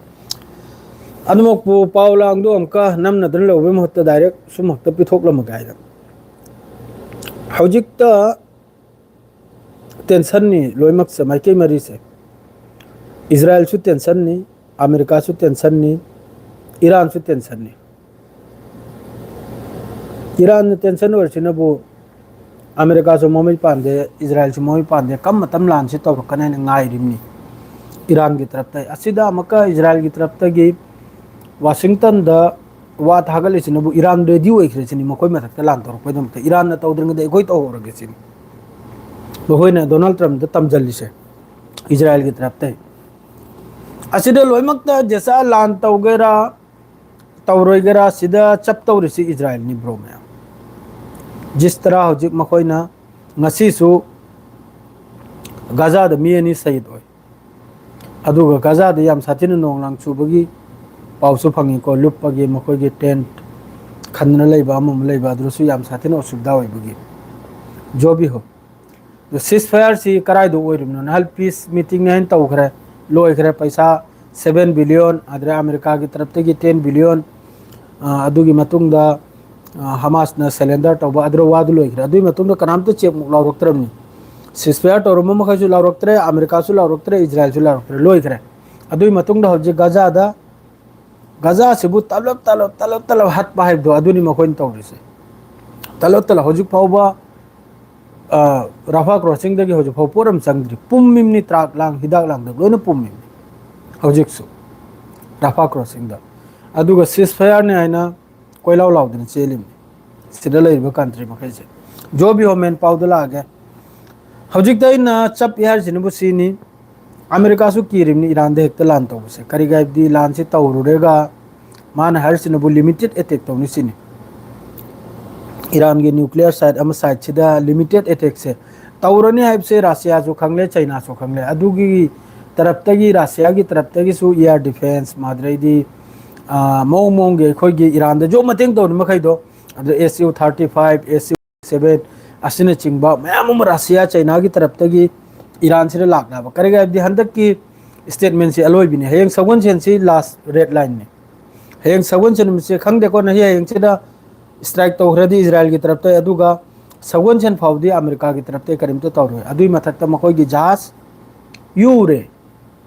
ꯑꯗꯨꯃꯛꯄꯨ ꯄꯥꯎ ꯂꯥꯡꯗꯣ ꯑꯃꯨꯛꯀ ꯅꯝꯅꯗꯅ ꯂꯧꯕꯒꯤ ꯃꯍꯨꯠꯇ ꯗꯥꯏꯔꯦꯛ ꯁꯨꯝ ꯍꯦꯛꯇ ꯄꯤꯊꯣꯛꯂꯝꯃꯒꯦ ꯍꯥꯏꯗꯅ꯫ ꯍꯧꯖꯤꯛꯇ ꯇꯦꯟꯁꯟꯅꯤ ꯂꯣꯏꯅꯃꯛꯁꯦ, ꯃꯥꯏꯀꯩ ꯃꯔꯤꯁꯦ꯫ ꯏꯖꯔꯥꯏꯜꯁꯨ ꯇꯦꯟꯁꯟꯅꯤ, ꯑꯃꯦꯔꯤꯀꯥꯁꯨ ꯇꯦꯟꯁꯟꯅꯤ, ꯏꯔꯥꯟꯁꯨ ꯇꯦꯟꯁꯟꯅꯤ꯫ ꯏꯔꯥꯟꯅ ꯇꯦꯟꯁꯟ ꯑꯣꯏꯔꯤꯁꯤꯅꯕꯨ ꯑꯃꯦꯔꯤꯀꯥꯁꯨ ꯃꯃꯩ ꯄꯥꯟꯗꯦ, ꯏꯖꯔꯥꯏꯜꯁꯨ ꯃꯃꯩ ꯄꯥꯟꯗꯦ, ꯀꯔꯝꯕ ꯃꯇꯝ ꯂꯥꯟꯁꯤ ꯇꯧꯔꯛꯀꯅꯤ ꯍꯥꯏꯅ ꯉꯥꯏꯔꯤꯕꯅꯤ ꯏꯔꯥꯟꯒꯤ ꯇꯔꯞꯇ꯫ ꯑꯁꯤꯗ ꯑꯃꯨꯛꯀ ꯏꯖꯔꯥꯏꯜꯒꯤ ꯇꯔꯞꯇꯒꯤ ꯋꯥꯁꯤꯡꯇꯟꯗ ꯋꯥ ꯊꯥꯒꯠꯂꯤꯁꯤꯅꯕꯨ ꯏꯔꯥꯟ ꯔꯦꯗꯤ ꯑꯣꯏꯈ꯭ꯔꯦ ꯁꯤꯅꯤ, ꯃꯈꯣꯏ ꯃꯊꯛꯇ ꯂꯥꯟ ꯇꯧꯔꯛꯄꯒꯤꯗꯃꯛꯇ꯫ ꯏꯔꯥꯟꯅ ꯇꯧꯗ꯭ꯔꯤꯉꯩꯗ ꯑꯩꯈꯣꯏ ꯇꯧꯍꯧꯔꯒꯦ ꯁꯤꯅꯤ ꯃꯈꯣꯏꯅ ꯗꯣꯅꯥꯜꯗ ꯇ꯭ꯔꯝꯞꯇ ꯇꯝꯖꯜꯂꯤꯁꯦ, ꯏꯖꯔꯥꯏꯜꯒꯤ ꯇꯔꯞꯇꯩ꯫ ꯑꯁꯤꯗ ꯂꯣꯏꯅꯃꯛꯇ ꯖꯦꯁꯥ ꯂꯥꯟ ꯇꯧꯒꯦꯔꯥ ꯇꯧꯔꯣꯏꯒꯦꯔꯥ, ꯁꯤꯗ ꯆꯞ ꯇꯧꯔꯤꯁꯤ ꯏꯖꯔꯥꯏꯜꯅꯤ, ꯕ꯭ꯔꯣ ꯃꯌꯥꯝ꯫ ꯖꯤꯁ ꯇꯔꯥ ꯍꯧꯖꯤꯛ ꯃꯈꯣꯏꯅ ꯉꯁꯤꯁꯨ ꯒꯥꯖꯥꯗ ꯃꯤ ꯑꯅꯤ ꯁꯍꯤꯗ ꯑꯣꯏ꯫ ꯑꯗꯨꯒ ꯒꯥꯖꯥꯗ ꯌꯥꯝ ꯁꯥꯊꯤꯅ ꯅꯣꯡ ꯂꯥꯡ ꯆꯨꯕꯒꯤ ꯄꯥꯎꯁꯨ ꯐꯪꯉꯤꯀꯣ, ꯂꯨꯞꯄꯒꯤ ꯃꯈꯣꯏꯒꯤ ꯇꯦꯟꯠ ꯈꯟꯗꯅ ꯂꯩꯕ ꯑꯃ ꯑꯃ ꯂꯩꯕ, ꯑꯗꯨꯗꯁꯨ ꯌꯥꯝ ꯁꯥꯊꯤꯅ ꯑꯁꯨꯕꯤꯙꯥ ꯑꯣꯏꯕꯒꯤ꯫ ꯖꯣꯕꯤ ꯍꯣ, ꯁꯤꯁ ꯐꯌꯥꯔꯁꯤ ꯀꯗꯥꯏꯗ ꯑꯣꯏꯔꯤꯕꯅꯣ? ꯅꯍꯥꯟ ꯄꯤꯁ ꯃꯤꯇꯤꯡꯅꯦ ꯍꯥꯏꯅ ꯇꯧꯈ꯭ꯔꯦ, ꯂꯣꯏꯈ꯭ꯔꯦ꯫ ꯄꯩꯁꯥ ꯁꯚꯦꯟ ꯕꯤꯂꯤꯌꯟ, ꯑꯗꯨꯗ ꯑꯃꯦꯔꯤꯀꯥꯒꯤ ꯇꯔꯞꯇꯒꯤ ꯇꯦꯟ ꯕꯤꯂꯤꯌꯟ, ꯑꯗꯨꯒꯤ ꯃꯇꯨꯡꯗ ꯍꯃꯥꯁꯅ ꯁꯔꯦꯟꯗꯔ ꯇꯧꯕ, ꯑꯗꯨꯗ ꯋꯥꯗꯨ ꯂꯣꯏꯈ꯭ꯔꯦ꯫ ꯑꯗꯨꯒꯤ ꯃꯇꯨꯡꯗ ꯀꯅꯥꯝꯇ ꯆꯦꯛꯃꯨꯛ ꯂꯥꯎꯔꯛꯇ꯭ꯔꯕꯅꯤ꯫ ꯁꯤꯁ ꯐꯌꯥꯔ ꯇꯧꯔꯝꯕ ꯃꯈꯩꯁꯨ ꯂꯥꯎꯔꯛꯇ꯭ꯔꯦ, ꯑꯃꯦꯔꯤꯀꯥꯁꯨ ꯂꯥꯎꯔꯛꯇ꯭ꯔꯦ, ꯏꯖꯔꯥꯏꯜꯁꯨ ꯂꯥꯎꯔꯛꯇ꯭ꯔꯦ, ꯂꯣꯏꯈ꯭ꯔꯦ꯫ ꯑꯗꯨꯒꯤ ꯃꯇꯨꯡꯗ ꯍꯧꯖꯤꯛ ꯒꯥꯖꯥꯗ, ꯒꯥꯖꯥꯁꯤꯕꯨ ꯇꯂꯞ ꯇꯂꯞ ꯇꯂꯞ ꯇꯂꯞ ꯍꯥꯠꯄ ꯍꯥꯏꯕꯗꯣ ꯑꯗꯨꯅꯤ ꯃꯈꯣꯏꯅ ꯇꯧꯔꯤꯁꯦ꯫ ꯇꯂꯞ ꯇꯂꯞ ꯍꯧꯖꯤꯛ ꯐꯥꯎꯕ, ꯑ, ꯔꯥꯐꯥ ꯀ꯭ꯔꯣꯁꯤꯡꯗꯒꯤ ꯍꯧꯖꯤꯛ ꯐꯥꯎ ꯄꯣꯠ ꯑꯃ ꯆꯪꯗ꯭ꯔꯤ꯫ ꯄꯨꯝꯃꯤꯕꯅꯤ, ꯇ꯭ꯔꯥꯛ ꯂꯥꯡ, ꯍꯤꯗꯥꯛ ꯂꯥꯡꯊꯛ ꯂꯣꯏꯅ ꯄꯨꯝꯃꯤꯕꯅꯤ ꯍꯧꯖꯤꯛꯁꯨ ꯔꯥꯐꯥ ꯀ꯭ꯔꯣꯁꯤꯡꯗ꯫ ꯑꯗꯨꯒ ꯁꯤꯁ ꯐꯌꯥꯔꯅꯤ ꯍꯥꯏꯅ ꯀꯣꯏꯂꯥꯎ ꯂꯥꯎꯗꯅ ꯆꯦꯜꯂꯤꯕꯅꯤ ꯁꯤꯗ ꯂꯩꯔꯤꯕ ꯀꯟꯇ꯭ꯔꯤ ꯃꯈꯩꯁꯦ꯫ ꯖꯣꯕꯤ ꯍꯣꯃꯦꯟ ꯄꯥꯎꯗ ꯂꯥꯛꯑꯒꯦ꯫ ꯍꯧꯖꯤꯛꯇ ꯑꯩꯅ ꯆꯞꯄꯤ ꯍꯥꯏꯔꯤꯁꯤꯅꯕꯨ ꯁꯤꯅꯤ, ꯑꯃꯦꯔꯤꯀꯥꯁꯨ ꯀꯤꯔꯤꯕꯅꯤ ꯏꯔꯥꯟꯗ ꯍꯦꯛꯇ ꯂꯥꯟ ꯇꯧꯕꯁꯦ꯫ ꯀꯔꯤꯒꯤ ꯍꯥꯏꯕꯗꯤ ꯂꯥꯟꯁꯤ ꯇꯧꯔꯨꯔꯒ ꯃꯥꯅ ꯍꯥꯏꯔꯤꯁꯤꯅꯕꯨ ꯂꯤꯃꯤꯇꯦꯠ ꯑꯦꯇꯦꯛ ꯇꯧꯅꯤ ꯁꯤꯅꯤ꯫ ꯏꯔꯥꯟꯒꯤ ꯅ꯭ꯌꯨꯀ꯭ꯂꯤꯌꯔ ꯁꯥꯏꯠ ꯑꯃ ꯁꯥꯏꯠꯁꯤꯗ ꯂꯤꯃꯤꯇꯦꯠ ꯑꯦꯇꯦꯛꯁꯦ ꯇꯧꯔꯅꯤ ꯍꯥꯏꯕꯁꯦ ꯔꯁꯤꯌꯥꯁꯨ ꯈꯪꯂꯦ, ꯆꯩꯅꯥꯁꯨ ꯈꯪꯂꯦ꯫ ꯑꯗꯨꯒꯤ ꯇꯔꯞꯇꯒꯤ, ꯔꯁꯤꯌꯥꯒꯤ ꯇꯔꯞꯇꯒꯤꯁꯨ ꯏꯌꯥꯔ ꯗꯤꯐꯦꯟꯁ, ꯃꯥꯗ꯭ꯔꯩꯗꯤ, ꯑ, ꯃꯑꯣꯡ ꯃꯑꯣꯡꯒꯤ ꯑꯩꯈꯣꯏꯒꯤ ꯏꯔꯥꯟꯗꯁꯨ ꯃꯇꯦꯡ ꯇꯧꯔꯤ ꯃꯈꯩꯗꯣ, ꯑꯗꯨ S U thirty five, S U seven ꯑꯁꯤꯅꯆꯤꯡꯕ ꯃꯌꯥꯝ ꯑꯃ ꯔꯁꯤꯌꯥ, ꯆꯩꯅꯥꯒꯤ ꯇꯔꯞꯇꯒꯤ ꯏꯔꯥꯟꯁꯤꯗ ꯂꯥꯛꯅꯕ꯫ ꯀꯔꯤꯒꯤ ꯍꯥꯏꯕꯗꯤ ꯍꯟꯗꯛꯀꯤ ꯁ꯭ꯇꯦꯠꯃꯦꯟꯁꯤ ꯑꯂꯣꯏꯕꯤꯅꯤ꯫ ꯍꯌꯦꯡ ꯁꯒꯣꯜꯁꯦꯟꯁꯤ ꯂꯥꯁ ꯔꯦꯗ ꯂꯥꯏꯟꯅꯤ꯫ ꯍꯌꯦꯡ ꯁꯒꯣꯜꯁꯦꯟ ꯅꯨꯃꯤꯠꯁꯦ ꯈꯪꯗꯦꯀꯣ, ꯅꯍꯤ ꯍꯌꯦꯡꯁꯤꯗ ꯁ꯭ꯇ꯭ꯔꯥꯏꯛ ꯇꯧꯈ꯭ꯔꯗꯤ ꯏꯖꯔꯥꯏꯜꯒꯤ ꯇꯔꯞꯇ, ꯑꯗꯨꯒ ꯁꯒꯣꯜꯁꯦꯟ ꯐꯥꯎꯕꯗꯤ ꯑꯃꯦꯔꯤꯀꯥꯒꯤ ꯇꯔꯞꯇ ꯀꯔꯤꯝꯇ ꯇꯧꯔꯣꯏ꯫ ꯑꯗꯨꯒꯤ ꯃꯊꯛꯇ ꯃꯈꯣꯏꯒꯤ ꯖꯍꯥꯖ ꯌꯨꯔꯦ,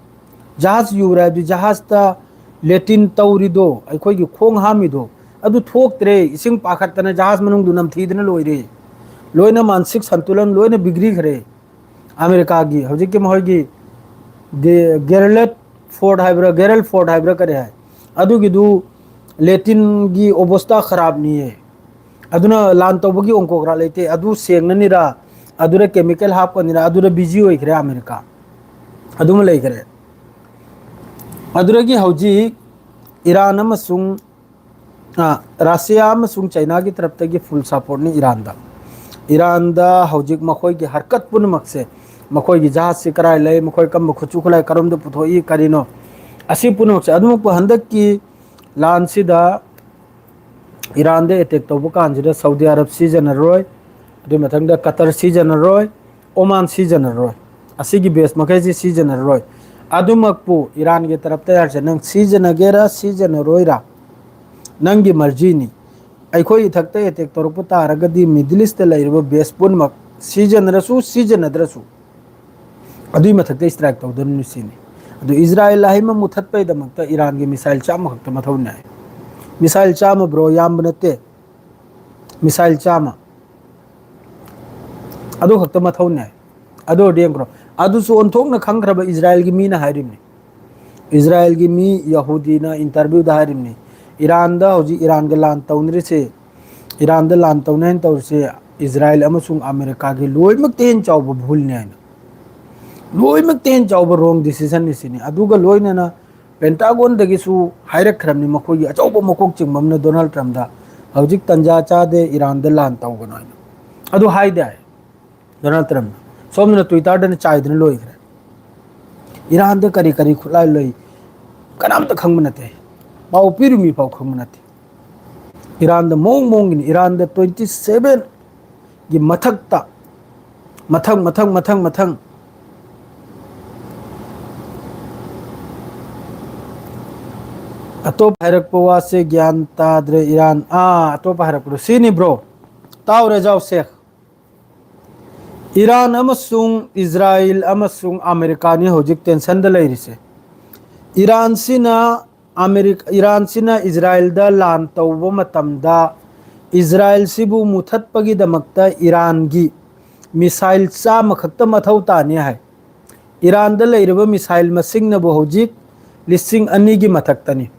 ꯖꯍꯥꯖ ꯌꯨꯔꯦ ꯍꯥꯏꯕꯗꯤ ꯖꯍꯥꯖꯇ ꯂꯦꯇꯤꯟ ꯇꯧꯔꯤꯗꯣ, ꯑꯩꯈꯣꯏꯒꯤ ꯈꯣꯡ ꯍꯥꯝꯃꯤꯗꯣ, ꯑꯗꯨ ꯊꯣꯛꯇ꯭ꯔꯦ꯫ ꯏꯁꯤꯡ ꯄꯥꯈꯠꯇꯅ ꯖꯍꯥꯖ ꯃꯅꯨꯡꯗꯨ ꯅꯝꯊꯤꯗꯅ ꯂꯣꯏꯔꯦ꯫ ꯂꯣꯏꯅ ꯃꯥꯅꯁꯤꯛ ꯁꯟꯇꯨꯂꯟ ꯂꯣꯏꯅ ꯕꯤꯒ꯭ꯔꯤꯈ꯭ꯔꯦ꯫ ꯑꯃꯦꯔꯤꯀꯥꯒꯤ ꯍꯧꯖꯤꯛꯀꯤ ꯃꯈꯣꯏꯒꯤ ꯒꯦ-, ꯒꯦꯔꯂꯦꯠ ꯐꯣꯔꯠ ꯍꯥꯏꯕ꯭ꯔꯥ, ꯒꯦꯔꯜ ꯐꯣꯔꯠ ꯍꯥꯏꯕ꯭ꯔꯥ ꯀꯔꯤ ꯍꯥꯏ, ꯑꯗꯨꯒꯤꯗꯨ ꯂꯦꯇꯤꯟꯒꯤ ꯑꯣꯕꯣꯁꯇꯥ ꯈꯔꯥꯞꯅꯤꯌꯦ꯫ ꯑꯗꯨꯅ ꯂꯥꯟ ꯇꯧꯕꯒꯤ ꯑꯣꯡꯀꯣꯒ꯭ꯔꯥ ꯂꯩꯇꯦ꯫ ꯑꯗꯨ ꯁꯦꯡꯅꯅꯤꯔꯥ, ꯑꯗꯨꯗ ꯀꯦꯃꯤꯀꯦꯜ ꯍꯥꯞꯀꯅꯤꯔꯥ, ꯑꯗꯨꯗ ꯕꯤꯖꯤ ꯑꯣꯏꯈ꯭ꯔꯦ ꯑꯃꯦꯔꯤꯀꯥ꯫ ꯑꯗꯨꯃ ꯂꯩꯈ꯭ꯔꯦ꯫ ꯑꯗꯨꯗꯒꯤ ꯍꯧꯖꯤꯛ ꯏꯔꯥꯟ ꯑꯃꯁꯨꯡ, ꯑ, ꯔꯁꯤꯌꯥ ꯑꯃꯁꯨꯡ ꯆꯩꯅꯥꯒꯤ ꯇꯔꯞꯇꯒꯤ ꯐꯨꯜ ꯁꯄꯣꯔꯠꯅꯤ ꯏꯔꯥꯟꯗ꯫ ꯏꯔꯥꯟꯗ ꯍꯧꯖꯤꯛ ꯃꯈꯣꯏꯒꯤ ꯍꯔꯀꯠ ꯄꯨꯝꯅꯃꯛꯁꯦ, ꯃꯈꯣꯏꯒꯤ ꯖꯍꯥꯖꯁꯤ ꯀꯔꯥꯏ ꯂꯩ, ꯃꯈꯣꯏ ꯀꯔꯝꯕ ꯈꯨꯠꯁꯨ ꯈꯨꯠꯂꯥꯏ ꯀꯔꯣꯝꯗ ꯄꯨꯊꯣꯛꯏ, ꯀꯔꯤꯅꯣ, ꯑꯁꯤ ꯄꯨꯝꯅꯃꯛꯁꯦ꯫ ꯑꯗꯨꯃꯛꯄꯨ ꯍꯟꯗꯛꯀꯤ ꯂꯥꯟꯁꯤꯗ ꯏꯔꯥꯟꯗ ꯑꯦꯇꯦꯛ ꯇꯧꯕ ꯀꯥꯟꯁꯤꯗ ꯁꯥꯎꯗꯤ ꯑꯔꯕ ꯁꯤꯖꯤꯟꯅꯔꯣꯏ, ꯑꯗꯨꯒꯤ ꯃꯊꯪꯗ ꯀꯇꯔ ꯁꯤꯖꯤꯟꯅꯔꯣꯏ, ꯑꯣꯃꯥꯟ ꯁꯤꯖꯤꯟꯅꯔꯣꯏ, ꯑꯁꯤꯒꯤ ꯕꯦꯁ ꯃꯈꯩꯁꯤ ꯁꯤꯖꯤꯟꯅꯔꯔꯣꯏ꯫ ꯑꯗꯨꯃꯛꯄꯨ ꯏꯔꯥꯟꯒꯤ ꯇꯔꯞꯇ ꯍꯥꯏꯔꯤꯁꯦ, ꯅꯪ ꯁꯤꯖꯤꯟꯅꯒꯦꯔꯥ ꯁꯤꯖꯤꯟꯅꯔꯣꯏꯔꯥ, ꯅꯪꯒꯤ ꯃꯔꯖꯤꯅꯤ꯫ ꯑꯩꯈꯣꯏ ꯏꯊꯛꯇ ꯑꯦꯇꯦꯛ ꯇꯧꯔꯛꯄ ꯇꯥꯔꯒꯗꯤ ꯃꯤꯗꯜ ꯏꯁꯇ ꯂꯩꯔꯤꯕ ꯕꯦꯁ ꯄꯨꯝꯅꯃꯛ ꯁꯤꯖꯤꯟꯅꯔꯁꯨ ꯁꯤꯖꯤꯟꯅꯗ꯭ꯔꯁꯨ ꯑꯗꯨꯏ ꯃꯊꯛꯇ ꯏꯁꯇ꯭ꯔꯥꯏꯛ ꯇꯧꯗꯣꯔꯤꯕꯅꯤ ꯁꯤꯅꯤ꯫ ꯑꯗꯨ ꯏꯖꯔꯥꯌꯦꯜ ꯍꯥꯏꯃ ꯃꯨꯊꯠꯄꯩꯗꯃꯛꯇ ꯏꯔꯥꯟꯒꯤ ꯃꯤꯁꯥꯏꯜ ꯆꯥꯝꯃ ꯈꯛꯇ ꯃꯊꯧꯅꯥꯏ꯫ ꯃꯤꯁꯥꯏꯜ ꯆꯥꯝꯃ, ꯕ꯭ꯔꯣ, ꯌꯥꯝꯕ ꯅꯠꯇꯦ꯫ ꯃꯤꯁꯥꯏꯜ ꯆꯥꯝꯃ꯫ ꯑꯗꯨ ꯈꯛꯇ ꯃꯊꯧꯅꯥꯏ꯫ ꯑꯗꯨ ꯑꯣꯏꯔꯗꯤ ꯌꯦꯡꯈ꯭ꯔꯣ꯫ ꯑꯗꯨꯁꯨ ꯑꯣꯟꯊꯣꯛꯅ ꯈꯪꯈ꯭ꯔꯕ ꯏꯖꯔꯥꯌꯦꯜꯒꯤ ꯃꯤꯅ ꯍꯥꯏꯔꯤꯕꯅꯤ꯫ ꯏꯖꯔꯥꯌꯦꯜꯒꯤ ꯃꯤ ꯌꯍꯨꯗꯤꯅ ꯏꯟꯇꯔꯚ꯭ꯌꯨꯗ ꯍꯥꯏꯔꯤꯕꯅꯤ, ꯏꯔꯥꯟꯗ ꯍꯧꯖꯤꯛ ꯏꯔꯥꯟꯒ ꯂꯥꯟ ꯇꯧꯅꯔꯤꯁꯦ, ꯏꯔꯥꯟꯗ ꯂꯥꯟ ꯇꯧꯅꯤ ꯍꯥꯏꯅ ꯇꯧꯔꯤꯁꯦ ꯏꯖꯔꯥꯌꯦꯜ ꯑꯃꯁꯨꯡ ꯑꯃꯦꯔꯤꯀꯥꯒꯤ ꯂꯣꯏꯅꯃꯛꯇ ꯍꯦꯟꯅ ꯆꯥꯎꯕ ꯚꯨꯜꯅꯤ ꯍꯥꯏꯅ, ꯂꯣꯏꯅꯃꯛꯇ ꯍꯦꯟꯅ ꯆꯥꯎꯕ ꯔꯣꯡ ꯗꯤꯁꯤꯖꯟꯅꯤ ꯁꯤꯅꯤ꯫ ꯑꯗꯨꯒ ꯂꯣꯏꯅꯅ ꯄꯦꯟꯇꯥꯒꯣꯟꯗꯒꯤꯁꯨ ꯍꯥꯏꯔꯛꯈ꯭ꯔꯕꯅꯤ, ꯃꯈꯣꯏꯒꯤ ꯑꯆꯧꯕ ꯃꯀꯣꯛ ꯆꯤꯡꯕ ꯑꯃꯅ ꯗꯣꯅꯥꯜꯗ ꯇ꯭ꯔꯝꯞꯗ, "ꯍꯧꯖꯤꯛ ꯇꯟꯖꯥ ꯆꯥꯗꯦ ꯏꯔꯥꯟꯗ ꯂꯥꯟ ꯇꯧꯒꯅꯣ" ꯍꯥꯏꯅ꯫ ꯑꯗꯨ ꯍꯥꯏꯗꯦ ꯍꯥꯏ ꯗꯣꯅꯥꯜꯗ ꯇ꯭ꯔꯝꯞꯅ꯫ ꯁꯣꯝꯗꯅ ꯇ꯭ꯋꯤꯇꯔꯗꯅ ꯆꯥꯏꯗꯅ ꯂꯣꯏꯈ꯭ꯔꯦ꯫ ꯏꯔꯥꯟꯗ ꯀꯔꯤ ꯀꯔꯤ ꯈꯨꯠꯂꯥꯏ ꯂꯩ ꯀꯅꯥꯝꯇ ꯈꯪꯕ ꯅꯠꯇꯦ꯫ ꯄꯥꯎ ꯄꯤꯔꯨꯃꯤ ꯐꯥꯎ ꯈꯪꯕ ꯅꯠꯇꯦ꯫ ꯏꯔꯥꯟꯗ ꯃꯑꯣꯡ ꯃꯑꯣꯡꯒꯤꯅꯤ꯫ ꯏꯔꯥꯟꯗ ꯇ꯭ꯋꯦꯟꯇꯤ ꯁꯚꯦꯟꯒꯤ ꯃꯊꯛꯇ ꯃꯊꯪ, ꯃꯊꯪ, ꯃꯊꯪ, ꯃꯊꯪ꯫ ꯑꯇꯣꯞꯄ ꯍꯥꯏꯔꯛꯄ ꯋꯥꯁꯦ ꯒ꯭ꯌꯥꯟ ꯇꯥꯗ꯭ꯔꯦ꯫ ꯏꯔꯥꯟ, ꯑꯥ, ꯑꯇꯣꯞꯄ ꯍꯥꯏꯔꯛꯄꯗꯣ ꯁꯤꯅꯤ, ꯕ꯭ꯔꯣ꯫ ꯇꯥꯎꯔꯦ, ꯖꯥꯎ ꯁꯦꯈ꯫ ꯏꯔꯥꯟ ꯑꯃꯁꯨꯡ ꯏꯖꯔꯥꯌꯦꯜ ꯑꯃꯁꯨꯡ ꯑꯃꯦꯔꯤꯀꯥꯅꯤ ꯍꯧꯖꯤꯛ ꯇꯦꯟꯁꯟꯗ ꯂꯩꯔꯤꯁꯦ꯫ ꯏꯔꯥꯟꯁꯤꯅ ꯑꯃꯦꯔꯤꯀꯥ, ꯏꯔꯥꯟꯁꯤꯅ ꯏꯖꯔꯥꯏꯜꯗ ꯂꯥꯟ ꯇꯧꯕ ꯃꯇꯝꯗ, ꯏꯖꯔꯥꯏꯜꯁꯤꯕꯨ ꯃꯨꯊꯠꯄꯒꯤꯗꯃꯛꯇ ꯏꯔꯥꯟꯒꯤ ꯃꯤꯁꯥꯏꯜ ꯆꯥꯝꯃ ꯈꯛꯇ ꯃꯊꯧ ꯇꯥꯅꯤ ꯍꯥꯏ꯫ ꯏꯔꯥꯟꯗ ꯂꯩꯔꯤꯕ ꯃꯤꯁꯥꯏꯜ ꯃꯁꯤꯡꯅꯕꯨ ꯍꯧꯖꯤꯛ ꯂꯤꯁꯤꯡ ꯑꯅꯤꯒꯤ ꯃꯊꯛꯇꯅꯤ꯫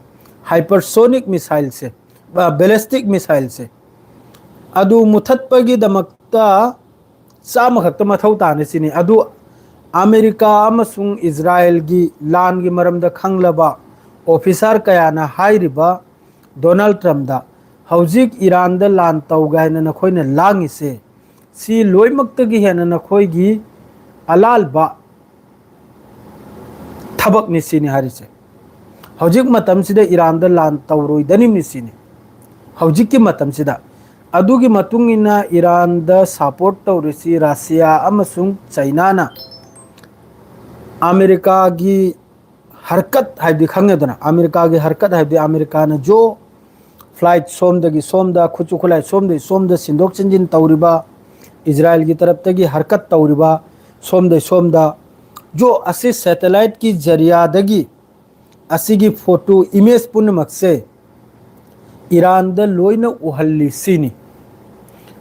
ꯍꯥꯏꯄꯔꯁꯣꯅꯤꯛ ꯃꯤꯁꯥꯏꯜꯁꯦ, ꯑ, ꯕꯦꯂꯤꯁꯇꯤꯛ ꯃꯤꯁꯥꯏꯜꯁꯦ, ꯑꯗꯨ ꯃꯨꯊꯠꯄꯒꯤꯗꯃꯛꯇ ꯆꯥꯝꯃ ꯈꯛꯇ ꯃꯊꯧ ꯇꯥꯅꯤ ꯁꯤꯅꯤ꯫ ꯑꯗꯨ ꯑꯃꯦꯔꯤꯀꯥ ꯑꯃꯁꯨꯡ ꯏꯖꯔꯥꯏꯜꯒꯤ ꯂꯥꯟꯒꯤ ꯃꯔꯝꯗ ꯈꯪꯂꯕ ꯑꯣꯐꯤꯁꯥꯔ ꯀꯌꯥꯅ ꯍꯥꯏꯔꯤꯕ ꯗꯣꯅꯥꯜꯗ ꯇ꯭ꯔꯝꯞꯗ, "ꯍꯧꯖꯤꯛ ꯏꯔꯥꯟꯗ ꯂꯥꯟ ꯇꯧꯒꯦ ꯍꯥꯏꯅ ꯅꯈꯣꯏꯅ ꯂꯥꯡꯉꯤꯁꯦ, ꯁꯤ ꯂꯣꯏꯅꯃꯛꯇꯒꯤ ꯍꯦꯟꯅ ꯅꯈꯣꯏꯒꯤ ꯑꯂꯥꯜꯕ ꯊꯕꯛꯅꯤ" ꯁꯤꯅꯤ ꯍꯥꯏꯔꯤꯁꯦ꯫ ꯍꯧꯖꯤꯛ ꯃꯇꯝꯁꯤꯗ ꯏꯔꯥꯟꯗ ꯂꯥꯟ ꯇꯧꯔꯣꯏꯗꯅꯤꯕꯅꯤ ꯁꯤꯅꯤ꯫ ꯍꯧꯖꯤꯛꯀꯤ ꯃꯇꯝꯁꯤꯗ꯫ ꯑꯗꯨꯒꯤ ꯃꯇꯨꯡ ꯏꯟꯅ ꯏꯔꯥꯟꯗ ꯁꯄꯣꯔꯠ ꯇꯧꯔꯤꯁꯤ ꯔꯁꯤꯌꯥ ꯑꯃꯁꯨꯡ ꯆꯩꯅꯥꯅ꯫ ꯑꯃꯦꯔꯤꯀꯥꯒꯤ ꯍꯔꯀꯠ ꯍꯥꯏꯕꯗꯤ ꯈꯪꯉꯦꯗꯅ, ꯑꯃꯦꯔꯤꯀꯥꯒꯤ ꯍꯔꯀꯠ ꯍꯥꯏꯕꯗꯤ ꯑꯃꯦꯔꯤꯀꯥꯅ ꯖꯣ ꯐ꯭ꯂꯥꯏꯠ ꯁꯣꯝꯗꯒꯤ ꯁꯣꯝꯗ, ꯈꯨꯠꯁꯨ ꯈꯨꯠꯂꯥꯏ ꯁꯣꯝꯗꯒꯤ ꯁꯣꯝꯗ ꯁꯤꯟꯗꯣꯛ ꯁꯤꯟꯖꯤꯟ ꯇꯧꯔꯤꯕ, ꯏꯖꯔꯥꯏꯜꯒꯤ ꯇꯔꯞꯇꯒꯤ ꯍꯔꯀꯠ ꯇꯧꯔꯤꯕ, ꯁꯣꯝꯗꯒꯤ ꯁꯣꯝꯗ ꯖꯣ ꯑꯁꯤ ꯁꯦꯇꯦꯂꯥꯏꯠꯀꯤ ꯖꯔꯤꯌꯥꯗꯒꯤ ꯑꯁꯤꯒꯤ ꯐꯣꯇꯣ ꯏꯃꯦꯖ ꯄꯨꯝꯅꯃꯛꯁꯦ ꯏꯔꯥꯟꯗ ꯂꯣꯏꯅ ꯎꯍꯜꯂꯤ ꯁꯤꯅꯤ꯫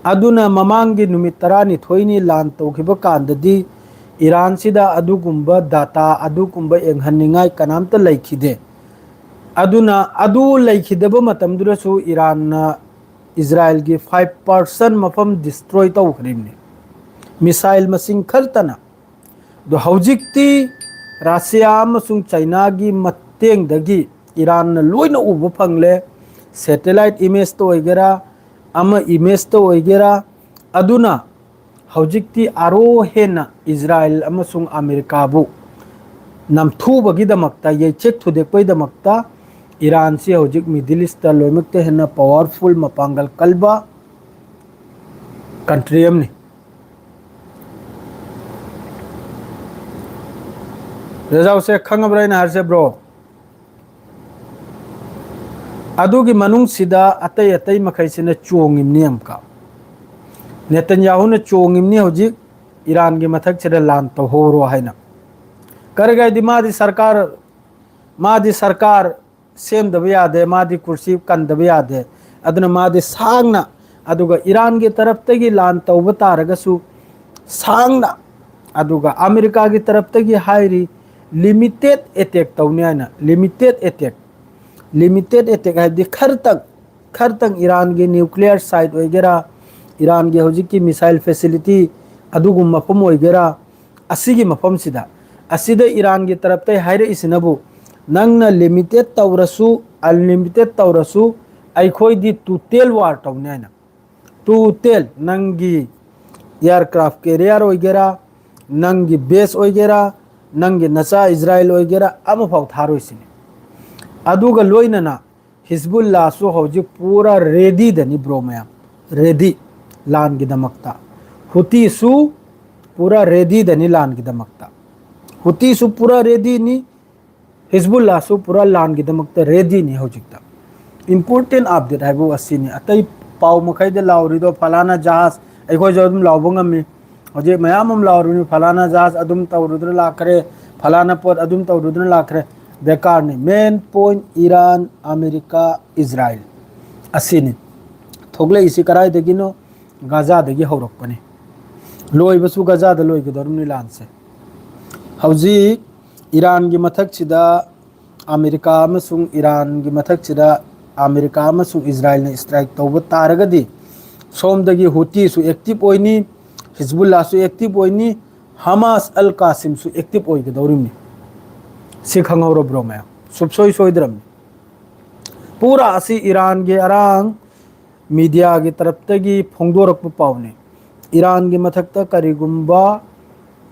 ꯑꯗꯨꯅ ꯃꯃꯥꯡꯒꯤ ꯅꯨꯃꯤꯠ ꯇꯔꯥꯅꯤꯊꯣꯏꯅꯤ ꯂꯥꯟ ꯇꯧꯈꯤꯕ ꯀꯥꯟꯗꯗꯤ ꯏꯔꯥꯟꯁꯤꯗ ꯑꯗꯨꯒꯨꯝꯕ ꯗꯥꯇꯥ, ꯑꯗꯨꯒꯨꯝꯕ ꯌꯦꯡꯍꯟꯅꯤꯡꯉꯥꯏ ꯀꯅꯥꯝꯇ ꯂꯩꯈꯤꯗꯦ꯫ ꯑꯗꯨꯅ ꯑꯗꯨ ꯂꯩꯈꯤꯗꯕ ꯃꯇꯝꯗꯨꯗꯁꯨ ꯏꯔꯥꯟꯅ ꯏꯖꯔꯥꯏꯜꯒꯤ ꯐꯥꯏꯚ ꯄꯥꯔꯁꯦꯟ ꯃꯐꯝ ꯗꯤꯁꯇ꯭ꯔꯣꯏ ꯇꯧꯈ꯭ꯔꯤꯕꯅꯤ꯫ ꯃꯤꯁꯥꯏꯜ ꯃꯁꯤꯡ ꯈꯔꯇꯅ꯫ ꯑꯗꯣ ꯍꯧꯖꯤꯛꯇꯤ ꯔꯁꯤꯌꯥ ꯑꯃꯁꯨꯡ ꯆꯩꯅꯥꯒꯤ ꯃꯇꯦꯡꯗꯒꯤ ꯏꯔꯥꯟꯅ ꯂꯣꯏꯅ ꯎꯕ ꯐꯪꯂꯦ꯫ ꯁꯦꯇꯦꯂꯥꯏꯠ ꯏꯃꯦꯖꯇ ꯑꯣꯏꯒꯦꯔꯥ, ꯑꯃ ꯏꯃꯦꯖꯇ ꯑꯣꯏꯒꯦꯔꯥ꯫ ꯑꯗꯨꯅ ꯍꯧꯖꯤꯛꯇꯤ ꯑꯔꯣ ꯍꯦꯟꯅ ꯏꯖꯔꯥꯏꯜ ꯑꯃꯁꯨꯡ ꯑꯃꯦꯔꯤꯀꯥꯕꯨ ꯅꯝꯊꯨꯕꯒꯤꯗꯃꯛꯇ, ꯌꯩꯊꯦꯛ ꯊꯨꯗꯦꯛꯄꯒꯤꯗꯃꯛꯇ ꯏꯔꯥꯟꯁꯤ ꯍꯧꯖꯤꯛ ꯃꯤꯗꯜ ꯏꯁꯇ ꯂꯣꯏꯅꯃꯛꯇ ꯍꯦꯟꯅ ꯄꯋꯥꯔꯐꯨꯜ, ꯃꯄꯥꯡꯒꯜ ꯀꯜꯕ ꯀꯟꯇ꯭ꯔꯤ ꯑꯃꯅꯤ꯫ ꯔꯦꯖꯥꯎꯁꯦ ꯈꯪꯉꯕ꯭ꯔꯥ ꯑꯩꯅ ꯍꯥꯏꯔꯤꯁꯦ, ꯕ꯭ꯔꯣ? ꯑꯗꯨꯒꯤ ꯃꯅꯨꯡꯁꯤꯗ ꯑꯇꯩ ꯑꯇꯩ ꯃꯈꯩꯁꯤꯅ ꯆꯣꯡꯉꯤꯕꯅꯤ ꯑꯃꯨꯛꯀ꯫ ꯅꯦꯇꯟꯌꯥꯍꯨꯅ ꯆꯣꯡꯉꯤꯕꯅꯤ ꯍꯧꯖꯤꯛ ꯏꯔꯥꯟꯒꯤ ꯃꯊꯛꯁꯤꯗ ꯂꯥꯟ ꯇꯧꯍꯧꯔꯣ ꯍꯥꯏꯅ꯫ ꯀꯔꯤꯒꯤꯗꯤ ꯃꯥꯗꯤ ꯁꯔꯀꯥꯔ ꯃꯥꯗꯤ ꯁꯔꯀꯥꯔ ꯁꯦꯝꯗꯕ ꯌꯥꯗꯦ, ꯃꯥꯗꯤ ꯀꯨꯔꯁꯤ ꯀꯟꯗꯕ ꯌꯥꯗꯦ꯫ ꯑꯗꯨꯅ ꯃꯥꯗꯤ ꯁꯥꯡꯅ, ꯑꯗꯨꯒ ꯏꯔꯥꯟꯒꯤ ꯇꯔꯞꯇꯒꯤ ꯂꯥꯟ ꯇꯧꯕ ꯇꯥꯔꯒꯁꯨ ꯁꯥꯡꯅ, ꯑꯗꯨꯒ ꯑꯃꯦꯔꯤꯀꯥꯒꯤ ꯇꯔꯞꯇꯒꯤ ꯍꯥꯏꯔꯤ, ꯂꯤꯃꯤꯇꯦꯠ ꯑꯦꯇꯦꯛ ꯇꯧꯅꯤ ꯍꯥꯏꯅ꯫ ꯂꯤꯃꯤꯇꯦꯠ ꯑꯦꯇꯦꯛ, ꯂꯤꯃꯤꯇꯦꯠ ꯑꯦꯇꯦꯛ ꯍꯥꯏꯕꯗꯤ ꯈꯔꯇꯪ, ꯈꯔꯇꯪ ꯏꯔꯥꯟꯒꯤ ꯅ꯭ꯌꯨꯀ꯭ꯂꯤꯌꯔ ꯁꯥꯏꯠ ꯑꯣꯏꯒꯦꯔꯥ, ꯏꯔꯥꯟꯒꯤ ꯍꯧꯖꯤꯛꯀꯤ ꯃꯤꯁꯥꯏꯜ ꯐꯦꯁꯤꯂꯤꯇꯤ ꯑꯗꯨꯒꯨꯝꯕ ꯃꯐꯝ ꯑꯣꯏꯒꯦꯔꯥ, ꯑꯁꯤꯒꯤ ꯃꯐꯝꯁꯤꯗ, ꯑꯁꯤꯗ ꯏꯔꯥꯟꯒꯤ ꯇꯔꯞꯇꯩ ꯍꯥꯏꯔꯛꯏꯁꯤꯅꯕꯨ, ꯅꯪꯅ ꯂꯤꯃꯤꯇꯦꯠ ꯇꯧꯔꯁꯨ, ꯑꯟꯂꯤꯃꯤꯇꯦꯠ ꯇꯧꯔꯁꯨ, ꯑꯩꯈꯣꯏꯗꯤ ꯇꯣꯇꯦꯜ ꯋꯥꯔ ꯇꯧꯅꯤ ꯍꯥꯏꯅ꯫ ꯇꯣꯇꯦꯜ, ꯅꯪꯒꯤ ꯑꯦꯌꯥꯔꯀ꯭ꯔꯥꯐ ꯀꯦꯔꯤꯌꯔ ꯑꯣꯏꯒꯦꯔꯥ, ꯅꯪꯒꯤ ꯕꯦꯁ ꯑꯣꯏꯒꯦꯔꯥ, ꯅꯪꯒꯤ ꯅꯆꯥ ꯏꯖꯔꯥꯏꯜ ꯑꯣꯏꯒꯦꯔꯥ, ꯑꯃꯐꯥꯎ ꯊꯥꯔꯣꯏꯁꯤꯅꯤ꯫ ꯑꯗꯨꯒ ꯂꯣꯏꯅꯅ ꯍꯤꯖꯕꯨꯜꯂꯥꯁꯨ ꯍꯧꯖꯤꯛ ꯄꯨꯔꯥ ꯔꯦꯗꯤꯗꯅꯤ, ꯕ꯭ꯔꯣ ꯃꯌꯥꯝ, ꯔꯦꯗꯤ ꯂꯥꯟꯒꯤꯗꯃꯛꯇ꯫ ꯍꯨꯇꯤꯁꯨ ꯄꯨꯔꯥ ꯔꯦꯗꯤꯗꯅꯤ ꯂꯥꯟꯒꯤꯗꯃꯛꯇ꯫ ꯍꯨꯇꯤꯁꯨ ꯄꯨꯔꯥ ꯔꯦꯗꯤꯅꯤ, ꯍꯤꯖꯕꯨꯜꯂꯥꯁꯨ ꯄꯨꯔꯥ ꯂꯥꯟꯒꯤꯗꯃꯛꯇ ꯔꯦꯗꯤꯅꯤ ꯍꯧꯖꯤꯛꯇ꯫ ꯏꯝꯄꯣꯔꯇꯦꯟ ꯑꯞꯗꯦꯠ ꯍꯥꯏꯕꯨ ꯑꯁꯤꯅꯤ꯫ ꯑꯇꯩ ꯄꯥꯎ ꯃꯈꯩꯗ ꯂꯥꯎꯔꯤꯗꯣ ꯐꯂꯥꯅ ꯖꯍꯥꯖ, ꯑꯩꯈꯣꯏꯁꯨ ꯑꯗꯨꯝ ꯂꯥꯎꯕ ꯉꯝꯃꯤ꯫ ꯍꯧꯖꯤꯛ ꯃꯌꯥꯝ ꯑꯃ ꯂꯥꯎꯔꯤꯕꯅꯤ, ꯐꯂꯥꯅ ꯖꯍꯥꯖ ꯑꯗꯨꯝ ꯇꯧꯔꯨꯗꯨꯅ ꯂꯥꯛꯈ꯭ꯔꯦ, ꯐꯂꯥꯅ ꯄꯣꯠ ꯑꯗꯨꯝ ꯇꯧꯔꯨꯗꯨꯅ ꯂꯥꯛꯈ꯭ꯔꯦ꯫ ꯕꯦꯀꯥꯔꯅꯤ꯫ ꯃꯦꯟ ꯄꯣꯏꯟ ꯏꯔꯥꯟ, ꯑꯃꯦꯔꯤꯀꯥ, ꯏꯖꯔꯥꯏꯜ ꯑꯁꯤꯅꯤ꯫ ꯊꯣꯛꯂꯛꯏꯁꯤ ꯀꯗꯥꯏꯗꯒꯤꯅꯣ? ꯒꯥꯖꯥꯗꯒꯤ ꯍꯧꯔꯛꯄꯅꯤ꯫ ꯂꯣꯏꯕꯁꯨ ꯒꯥꯖꯥꯗ ꯂꯣꯏꯒꯗꯧꯔꯤꯕꯅꯤ ꯂꯥꯟꯁꯦ꯫ ꯍꯧꯖꯤꯛ ꯏꯔꯥꯟꯒꯤ ꯃꯊꯛꯁꯤꯗ ꯑꯃꯦꯔꯤꯀꯥ ꯑꯃꯁꯨꯡ ꯏꯔꯥꯟꯒꯤ ꯃꯊꯛꯁꯤꯗ ꯑꯃꯦꯔꯤꯀꯥ ꯑꯃꯁꯨꯡ ꯏꯖꯔꯥꯏꯜꯅ ꯏꯁꯇ꯭ꯔꯥꯏꯛ ꯇꯧꯕ ꯇꯥꯔꯒꯗꯤ, ꯁꯣꯝꯗꯒꯤ ꯍꯨꯇꯤꯁꯨ ꯑꯦꯛꯇꯤꯚ ꯑꯣꯏꯅꯤ, ꯍꯤꯖꯕꯨꯜꯂꯥꯁꯨ ꯑꯦꯛꯇꯤꯚ ꯑꯣꯏꯅꯤ, ꯍꯃꯥꯁ ꯑꯜ ꯀꯥꯁꯤꯝꯁꯨ ꯑꯦꯛꯇꯤꯚ ꯑꯣꯏꯒꯗꯧꯔꯤꯕꯅꯤ꯫ ꯁꯤ ꯈꯪꯍꯧꯔꯕ꯭ꯔꯣ ꯃꯌꯥꯝ? ꯁꯨꯞꯁꯣꯏ ꯁꯣꯏꯗ꯭ꯔꯕꯅꯤ꯫ ꯄꯨꯔꯥ ꯑꯁꯤ ꯏꯔꯥꯟꯒꯤ ꯑꯔꯥꯡ ꯃꯤꯗꯤꯌꯥꯒꯤ ꯇꯔꯞꯇꯒꯤ ꯐꯣꯡꯗꯣꯔꯛꯄ ꯄꯥꯎꯅꯤ꯫ ꯏꯔꯥꯟꯒꯤ ꯃꯊꯛꯇ ꯀꯔꯤꯒꯨꯝꯕ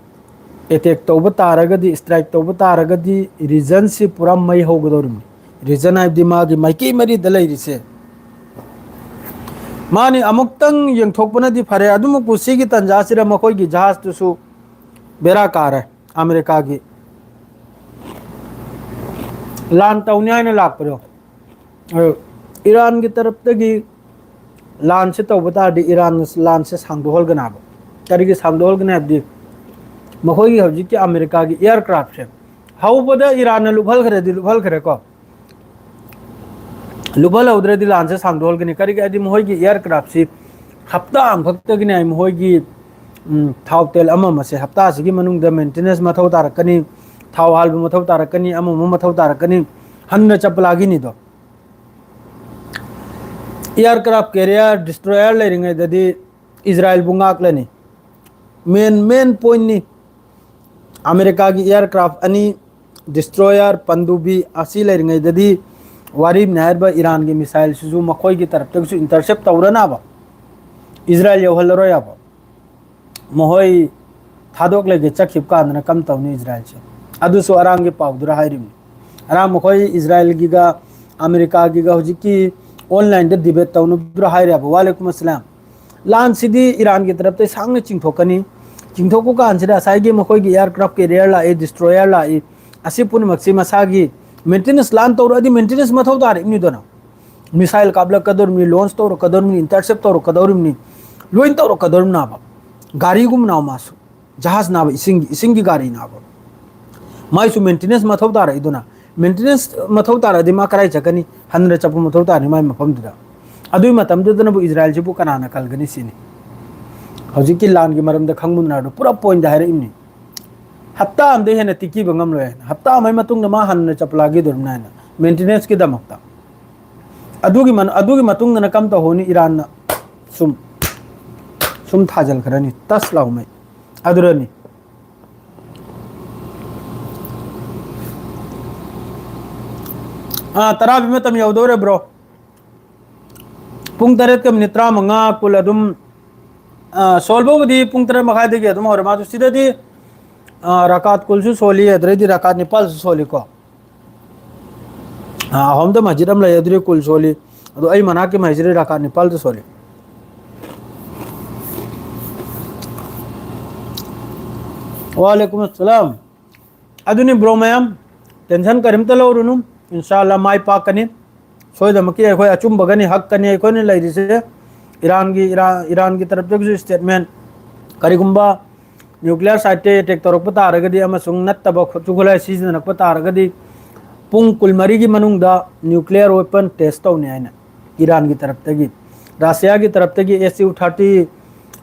ꯑꯦꯇꯦꯛ ꯇꯧꯕ ꯇꯥꯔꯒꯗꯤ, ꯏꯁꯇ꯭ꯔꯥꯏꯛ ꯇꯧꯕ ꯇꯥꯔꯒꯗꯤ, ꯔꯤꯖꯟꯁꯤ ꯄꯨꯔꯥ ꯃꯩ ꯍꯧꯒꯗꯧꯔꯤꯕꯅꯤ꯫ ꯔꯤꯖꯟ ꯍꯥꯏꯕꯗꯤ ꯃꯥꯒꯤ ꯃꯥꯏꯀꯩ ꯃꯔꯤꯗ ꯂꯩꯔꯤꯁꯦ꯫ ꯃꯥꯅꯤ, ꯑꯃꯨꯛꯇꯪ ꯌꯦꯡꯊꯣꯛꯄꯅꯗꯤ ꯐꯔꯦ꯫ ꯑꯗꯨꯃꯛꯄꯨ ꯁꯤꯒꯤ ꯇꯥꯟꯖꯥꯁꯤꯗ ꯃꯈꯣꯏꯒꯤ ꯖꯍꯥꯖꯇꯨꯁꯨ ꯕꯦꯔꯥ ꯀꯥꯔꯦ꯫ ꯑꯃꯦꯔꯤꯀꯥꯒꯤ ꯂꯥꯟ ꯇꯧꯅꯤ ꯍꯥꯏꯅ ꯂꯥꯛꯄꯗꯣ, ꯑ, ꯏꯔꯥꯟꯒꯤ ꯇꯔꯞꯇꯒꯤ ꯂꯥꯟꯁꯦ ꯇꯧꯕ ꯇꯥꯔꯗꯤ ꯏꯔꯥꯟꯅ ꯂꯥꯟꯁꯦ ꯁꯥꯡꯗꯣꯛꯍꯜꯒꯅꯦꯕ꯫ ꯀꯔꯤꯒꯤ ꯁꯥꯡꯗꯣꯛꯍꯜꯒꯅꯤ ꯍꯥꯏꯕꯗꯤ ꯃꯈꯣꯏꯒꯤ ꯍꯧꯖꯤꯛꯀꯤ ꯑꯃꯦꯔꯤꯀꯥꯒꯤ ꯑꯦꯌꯥꯔꯀ꯭ꯔꯥꯐꯁꯦ ꯍꯧꯕꯗ ꯏꯔꯥꯟꯅ ꯂꯨꯞꯍꯜꯈ꯭ꯔꯗꯤ ꯂꯨꯞꯍꯜꯈ꯭ꯔꯦꯀꯣ, ꯂꯨꯞꯍꯜꯍꯧꯗ꯭ꯔꯗꯤ ꯂꯥꯟꯁꯦ ꯁꯥꯡꯗꯣꯛꯍꯜꯒꯅꯤ꯫ ꯀꯔꯤꯒꯤ ꯍꯥꯏꯗꯤ ꯃꯈꯣꯏꯒꯤ ꯑꯦꯌꯥꯔꯀ꯭ꯔꯥꯐꯁꯤ ꯍꯞꯇꯥ ꯑꯃꯈꯛꯇꯒꯤꯅꯦ ꯍꯥꯏ ꯃꯈꯣꯏꯒꯤ, ꯎꯝ, ꯊꯥꯎ ꯇꯦꯜ ꯑꯃ ꯑꯃꯁꯦ ꯍꯞꯇꯥꯁꯤꯒꯤ ꯃꯅꯨꯡꯗ ꯃꯦꯟꯇꯦꯅꯦꯟꯁ ꯃꯊꯧ ꯇꯥꯔꯛꯀꯅꯤ, ꯊꯥꯎ ꯍꯥꯜꯕ ꯃꯊꯧ ꯇꯥꯔꯛꯀꯅꯤ, ꯑꯃ ꯑꯃ ꯃꯊꯧ ꯇꯥꯔꯛꯀꯅꯤ, ꯍꯟꯅ ꯆꯠꯄ ꯂꯥꯒꯤꯅꯤꯗꯣ꯫ Aircraft career ꯗꯤꯁꯇ꯭ꯔꯣꯌꯔ ꯂꯩꯔꯤꯉꯩꯗꯗꯤ ꯏꯖꯔꯥꯏꯜꯕꯨ ꯉꯥꯛꯂꯅꯤ꯫ ꯃꯦꯟ ꯃꯦꯟ ꯄꯣꯏꯟꯅꯤ꯫ ꯑꯃꯦꯔꯤꯀꯥꯒꯤ ꯑꯦꯌꯥꯔꯀ꯭ꯔꯥꯐ ꯑꯅꯤ, ꯗꯤꯁꯇ꯭ꯔꯣꯌꯔ, ꯄꯟꯗꯨꯕꯤ ꯑꯁꯤ ꯂꯩꯔꯤꯉꯩꯗꯗꯤ ꯋꯥꯔꯤꯅꯤ ꯍꯥꯏꯔꯤꯕ ꯏꯔꯥꯟꯒꯤ ꯃꯤꯁꯥꯏꯜꯁꯤꯁꯨ ꯃꯈꯣꯏꯒꯤ ꯇꯔꯞꯇꯒꯤꯁꯨ ꯏꯟꯇꯔꯁꯦꯞ ꯇꯧꯔꯅꯕ, ꯏꯖꯔꯥꯏꯜ ꯌꯧꯍꯜꯂꯔꯣꯏ ꯍꯥꯏꯕ꯫ ꯃꯈꯣꯏ ꯊꯥꯗꯣꯛꯂꯒꯦ ꯆꯠꯈꯤꯕ ꯀꯥꯟꯗꯅ ꯀꯝ ꯇꯧꯅꯤ ꯏꯖꯔꯥꯏꯜꯁꯦ? ꯑꯗꯨꯁꯨ ꯑꯔꯥꯡꯒꯤ ꯄꯥꯎꯗꯨꯔ ꯍꯥꯏꯔꯤꯕꯅꯤ꯫ ꯑꯔꯥꯡ ꯃꯈꯣꯏ ꯏꯖꯔꯥꯏꯜꯒꯤꯒ ꯑꯃꯦꯔꯤꯀꯥꯒꯤꯒ ꯍꯧꯖꯤꯛꯀꯤ ꯑꯣꯟꯂꯥꯏꯟꯗ ꯗꯤꯕꯦꯠ ꯇꯧꯅꯕꯗꯨꯔ ꯍꯥꯏꯔꯦꯕ꯫ ꯋꯥꯂꯦꯀꯨꯝ ꯑꯁꯂꯥꯝ꯫ ꯂꯥꯟꯁꯤꯗꯤ ꯏꯔꯥꯟꯒꯤ ꯇꯔꯞꯇꯩ ꯁꯥꯡꯅ ꯆꯤꯡꯊꯣꯛꯀꯅꯤ꯫ ꯆꯤꯡꯊꯣꯛꯄ ꯀꯥꯟꯁꯤꯗ ꯉꯁꯥꯏꯒꯤ ꯃꯈꯣꯏꯒꯤ ꯑꯦꯌꯥꯔꯀ꯭ꯔꯥꯐ ꯀꯦꯔꯤꯌꯔ ꯂꯥꯛꯏ, ꯗꯤꯁꯇ꯭ꯔꯣꯌꯔ ꯂꯥꯛꯏ, ꯑꯁꯤ ꯄꯨꯝꯅꯃꯛꯁꯤ ꯃꯁꯥꯒꯤ ꯃꯦꯟꯇꯦꯅꯦꯟꯁ ꯂꯥꯟ ꯇꯧꯔꯛꯑꯗꯤ ꯃꯦꯟꯇꯦꯅꯦꯟꯁ ꯃꯊꯧ ꯇꯥꯔꯛꯏꯕꯅꯤꯗꯅ꯫ ꯃꯤꯁꯥꯏꯜ ꯀꯥꯞꯂꯛꯀꯗꯧꯔꯤꯕꯅꯤ, ꯂꯣꯟꯁ ꯇꯧꯔꯛꯀꯗꯧꯔꯤꯕꯅꯤ, ꯏꯟꯇꯔꯁꯦꯞ ꯇꯧꯔꯛꯀꯗꯧꯔꯤꯕꯅꯤ, ꯂꯣꯏꯅ ꯇꯧꯔꯛꯀꯗꯧꯔꯤꯕꯅꯦꯕ꯫ ꯒꯥꯔꯤꯒꯨꯝꯕꯅ ꯃꯥꯁꯨ꯫ ꯖꯍꯥꯖ ꯅꯥꯕ ꯏꯁꯤꯡꯒꯤ, ꯏꯁꯤꯡꯒꯤ ꯒꯥꯔꯤ ꯅꯥꯕ꯫ ꯃꯥꯏꯁꯨ ꯃꯦꯟꯇꯦꯅꯦꯟꯁ ꯃꯊꯧ ꯇꯥꯔꯛꯏꯗꯨꯅ꯫ ꯃꯦꯟꯇꯦꯅꯦꯟꯁ ꯃꯊꯧ ꯇꯥꯔꯛꯑꯗꯤ ꯃꯥ ꯀꯗꯥꯏ ꯆꯠꯀꯅꯤ? ꯍꯟꯗꯅ ꯆꯠꯄ ꯃꯊꯧ ꯇꯥꯔꯅꯤ ꯃꯥꯏ ꯃꯐꯝꯗꯨꯗ꯫ ꯑꯗꯨꯒꯤ ꯃꯇꯝꯗꯨꯗꯅꯕꯨ ꯏꯖꯔꯥꯏꯜꯁꯤꯕꯨ ꯀꯅꯥꯅ ꯀꯜꯒꯅꯤ ꯁꯤꯅꯤ꯫ ꯍꯧꯖꯤꯛꯀꯤ ꯂꯥꯟꯒꯤ ꯃꯔꯝꯗ ꯈꯪꯕꯗꯨꯅ ꯄꯨꯔꯥ ꯄꯣꯏꯟꯗ ꯍꯥꯏꯔꯛꯏꯕꯅꯤ꯫ ꯍꯞꯇꯥ ꯑꯃꯗꯩ ꯍꯦꯟꯅ ꯇꯤꯛꯈꯤꯕ ꯉꯝꯂꯣꯏ ꯍꯥꯏꯅ꯫ ꯍꯞꯇꯥ ꯑꯃꯒꯤ ꯃꯇꯨꯡꯗ ꯃꯥ ꯍꯟꯅ ꯆꯞꯂꯥꯒꯤꯗꯧꯔꯤꯕꯅꯤ ꯍꯥꯏꯅ꯫ ꯃꯦꯟꯇꯦꯅꯦꯟꯁꯀꯤꯗꯃꯛꯇ꯫ ꯑꯗꯨꯒꯤ ꯃꯅ-, ꯑꯗꯨꯒꯤ ꯃꯇꯨꯡꯗꯅ ꯀꯝ ꯇꯧꯍꯧꯅꯤ? ꯏꯔꯥꯟꯅ ꯁꯨꯝ, ꯁꯨꯝ ꯊꯥꯖꯤꯜꯈ꯭ꯔꯅꯤ꯫ ꯇꯁ ꯂꯥꯎꯃꯩ꯫ ꯑꯗꯨꯔꯅꯤ꯫ ꯑꯥ, ꯇꯔꯥ ꯄꯤ ꯃꯇꯝ ꯌꯧꯗꯧꯔꯦ, ꯕ꯭ꯔꯣ꯫ ꯄꯨꯡ ꯇꯔꯦꯠꯀ ꯃꯤꯅꯤꯠ ꯇꯔꯥꯃꯉꯥ, ꯀꯨꯜ ꯑꯗꯨꯝ, ꯑꯥ, ꯁꯣꯜꯕꯕꯨꯗꯤ ꯄꯨꯡ ꯇꯔꯦꯠ ꯃꯈꯥꯏꯗꯒꯤ ꯑꯗꯨꯝ ꯍꯧꯔꯦ꯫ ꯃꯥꯁꯨ ꯁꯤꯗꯗꯤ, ꯑꯥ, ꯔꯀꯥꯠ ꯀꯨꯜꯁꯨ ꯁꯣꯜꯂꯤ, ꯑꯗꯨꯗꯩꯗꯤ ꯔꯀꯥꯠ ꯅꯤꯄꯥꯜꯁꯨ ꯁꯣꯜꯂꯤꯀꯣ꯫ ꯑꯥ, ꯑꯍꯣꯝꯗ ꯃꯁꯖꯤꯗ ꯑꯃ ꯂꯩ, ꯑꯗꯨꯗꯤ ꯀꯨꯜ ꯁꯣꯜꯂꯤ꯫ ꯑꯗꯣ ꯑꯩ ꯃꯅꯥꯛꯀꯤ ꯃꯁꯖꯤꯗ ꯔꯀꯥꯠ ꯅꯤꯄꯥꯜꯗ ꯁꯣꯜꯂꯤ꯫ ꯋꯥꯂꯦꯀꯨꯝ ꯑꯁꯂꯥꯝ꯫ ꯑꯗꯨꯅꯤ ꯕ꯭ꯔꯣ ꯃꯌꯥꯝ, ꯇꯦꯟꯁꯟ ꯀꯔꯤꯝꯇ ꯂꯧꯔꯨꯅꯨ, ꯏꯟꯁꯥ ꯑꯜꯂꯥ ꯃꯥꯏ ꯄꯥꯛꯀꯅꯤ꯫ ꯁꯣꯏꯗꯅꯃꯛꯀꯤ ꯑꯩꯈꯣꯏ ꯑꯆꯨꯝꯕꯒꯅꯤ, ꯍꯛꯀꯅꯤ ꯑꯩꯈꯣꯏꯅ ꯂꯩꯔꯤꯁꯦ꯫ ꯏꯔꯥꯟꯒꯤ, ꯏꯔꯥ-, ꯏꯔꯥꯟꯒꯤ ꯇꯔꯞꯇꯒꯤꯁꯨ ꯁ꯭ꯇꯦꯠꯃꯦꯟ, ꯀꯔꯤꯒꯨꯝꯕ ꯅ꯭ꯌꯨꯀ꯭ꯂꯤꯌꯔ ꯁꯥꯏꯠꯇ ꯑꯦꯇꯦꯛ ꯇꯧꯔꯛꯄ ꯇꯥꯔꯒꯗꯤ ꯑꯃꯁꯨꯡ ꯅꯠꯇꯕ ꯈꯨꯠꯁꯨ ꯈꯨꯠꯂꯥꯏ ꯁꯤꯖꯤꯟꯅꯔꯛꯄ ꯇꯥꯔꯒꯗꯤ ꯄꯨꯡ ꯀꯨꯟꯃꯔꯤꯒꯤ ꯃꯅꯨꯡꯗ ꯅ꯭ꯌꯨꯀ꯭ꯂꯤꯌꯔ ꯋꯦꯄꯟ ꯇꯦꯁ ꯇꯧꯅꯤ ꯍꯥꯏꯅ ꯏꯔꯥꯟꯒꯤ ꯇꯔꯞꯇꯒꯤ, ꯔꯥꯁꯤꯌꯥꯒꯤ ꯇꯔꯞꯇꯒꯤ ꯑꯦꯁ ꯌꯨ ꯊꯥꯔꯇꯤ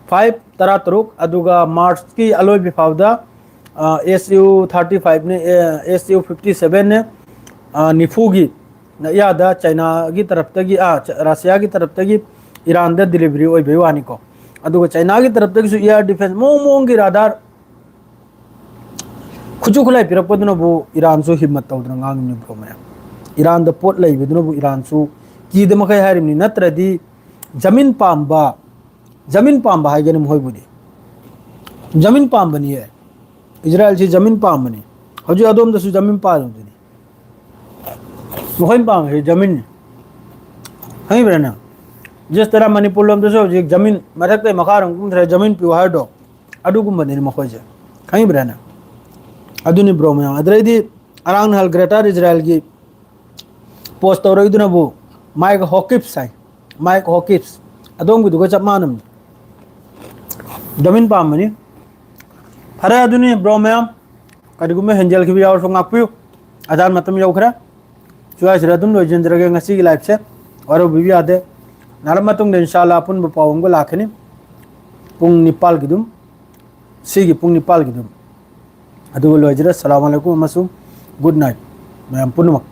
ꯐꯥꯏꯚ ꯇꯔꯥꯇꯔꯨꯛ, ꯑꯗꯨꯒ ꯃꯥꯔꯆꯀꯤ ꯑꯂꯣꯏꯕ ꯐꯥꯎꯗ ꯑꯦꯁ ꯌꯨ ꯊꯥꯔꯇꯤ ꯐꯥꯏꯚꯅꯦ, ꯑꯦꯁ ꯌꯨ ꯐꯤꯐꯇꯤ ꯁꯚꯦꯟꯅꯦ, ꯅꯤꯐꯨꯒꯤ ꯅꯌꯥꯗ ꯆꯥꯏꯅꯥꯒꯤ ꯇꯔꯞꯇꯒꯤ, ꯑꯥ, ꯆ-, ꯔꯥꯁꯤꯌꯥꯒꯤ ꯇꯔꯞꯇꯒꯤ ꯏꯔꯥꯟꯗ ꯗꯤꯂꯤꯚꯔꯤ ꯑꯣꯏꯕꯩ ꯋꯥꯅꯤꯀꯣ꯫ ꯑꯗꯨꯒ ꯆꯥꯏꯅꯥꯒꯤ ꯇꯔꯞꯇꯒꯤꯁꯨ ꯑꯦꯌꯔ ꯗꯤꯐꯦꯟꯁ ꯃꯑꯣꯡ ꯃꯑꯣꯡꯒꯤ ꯔꯥꯗꯥꯔ ꯈꯨꯠꯁꯨ ꯈꯨꯠꯂꯥꯏ ꯄꯤꯔꯛꯄꯗꯨꯅꯕꯨ ꯏꯔꯥꯟꯁꯨ ꯍꯤꯝꯃꯠ ꯇꯧꯗꯅ ꯉꯥꯡꯉꯤꯕꯅꯤ, ꯕ꯭ꯔꯣ ꯃꯌꯥꯝ꯫ ꯏꯔꯥꯟꯗ ꯄꯣꯠ ꯂꯩꯕꯗꯨꯅꯕꯨ ꯏꯔꯥꯟꯁꯨ ꯀꯤꯗ ꯃꯈꯩ ꯍꯥꯏꯔꯤꯕꯅꯤ, ꯅꯠꯇ꯭ꯔꯗꯤ ꯖꯃꯤꯟ ꯄꯥꯝꯕ, ꯖꯃꯤꯟ ꯄꯥꯝꯕ ꯍꯥꯏꯒꯅꯤ ꯃꯈꯣꯏꯕꯨꯗꯤ꯫ ꯖꯃꯤꯟ ꯄꯥꯝꯕꯅꯤꯌꯦ꯫ ꯏꯖꯔꯥꯌꯦꯜꯁꯤ ꯖꯃꯤꯟ ꯄꯥꯝꯕꯅꯤ꯫ ꯍꯧꯖꯤꯛ ꯑꯗꯣꯝꯗꯁꯨ ꯖꯃꯤꯟ ꯄꯥꯝꯕꯗꯨꯅꯤ꯫ ꯃꯈꯣꯏꯅ ꯄꯥꯝꯃꯤꯁꯤ ꯖꯃꯤꯟꯅꯤ꯫ ꯈꯪꯉꯤꯕ꯭ꯔꯥ ꯅꯪ? ꯖꯁ ꯇꯔꯥ ꯃꯅꯤꯄꯨꯔ ꯂꯣꯝꯗꯁꯨ ꯍꯧꯖꯤꯛ ꯖꯃꯤꯟ ꯃꯊꯛꯇꯩ ꯃꯈꯥꯔꯣꯝ ꯀꯨꯝꯊꯔ ꯖꯃꯤꯟ ꯄꯤꯌꯨ ꯍꯥꯏꯔꯗꯣ, ꯑꯗꯨꯒꯨꯝꯕꯅꯤꯅꯦ ꯃꯈꯣꯏꯁꯦ꯫ ꯈꯪꯉꯤꯕ꯭ꯔꯥ ꯅꯪ? ꯑꯗꯨꯅꯤ ꯕ꯭ꯔꯣ ꯃꯌꯥꯝ꯫ ꯑꯗꯨꯗꯩꯗꯤ ꯑꯔꯥꯡ ꯅꯍꯥꯜ ꯒ꯭ꯔꯦꯇꯔ ꯏꯖꯔꯥꯌꯦꯜꯒꯤ ꯄꯣꯁ ꯇꯧꯔꯛꯏꯗꯨꯅꯕꯨ ꯃꯥꯏꯛ ꯍꯣꯀꯤꯞꯁ ꯍꯥꯏ꯫ ꯃꯥꯏꯛ ꯍꯣꯀꯤꯞꯁ꯫ ꯑꯗꯣꯝꯒꯤꯗꯨꯒ ꯆꯞ ꯃꯥꯟꯅꯕꯅꯤ꯫ ꯖꯃꯤꯟ ꯄꯥꯝꯕꯅꯤ꯫ ꯐꯔꯦ, ꯑꯗꯨꯅꯤ ꯕ꯭ꯔꯣ ꯃꯌꯥꯝ꯫ ꯀꯔꯤꯒꯨꯝꯕ ꯍꯦꯟꯖꯜꯈꯤꯕ ꯌꯥꯎꯔꯁꯨ ꯉꯥꯛꯄꯤꯌꯨ꯫ ꯑꯖꯥꯟ ꯃꯇꯝ ꯌꯧꯈ꯭ꯔꯦ꯫ ꯁ꯭ꯋꯥꯏꯁꯤꯗ ꯑꯗꯨꯝ ꯂꯣꯏꯁꯤꯟꯖꯔꯒꯦ ꯉꯁꯤꯒꯤ ꯂꯥꯏꯐꯁꯦ꯫ ꯋꯥꯔꯧꯕꯤꯕ ꯌꯥꯗꯦ꯫ ꯅꯥꯔꯕ ꯃꯇꯨꯡꯗ ꯏꯟꯁꯥ ꯑꯜꯂꯥ ꯑꯄꯨꯟꯕ ꯄꯥꯎ ꯑꯃꯒ ꯂꯥꯛꯀꯅꯤ꯫ ꯄꯨꯡ ꯅꯤꯄꯥꯜꯒꯤ ꯑꯗꯨꯝ, ꯁꯤꯒꯤ ꯄꯨꯡ ꯅꯤꯄꯥꯜꯒꯤ ꯑꯗꯨꯝ꯫ ꯑꯗꯨꯒ ꯂꯣꯏꯖꯔꯦ꯫ ꯑꯁꯂꯥꯃꯨ ꯑꯂꯥꯏꯀꯨꯝ ꯑꯃꯁꯨꯡ ꯒꯨꯗ ꯅꯥꯏꯠ ꯃꯌꯥꯝ ꯄꯨꯝꯅꯃꯛ꯫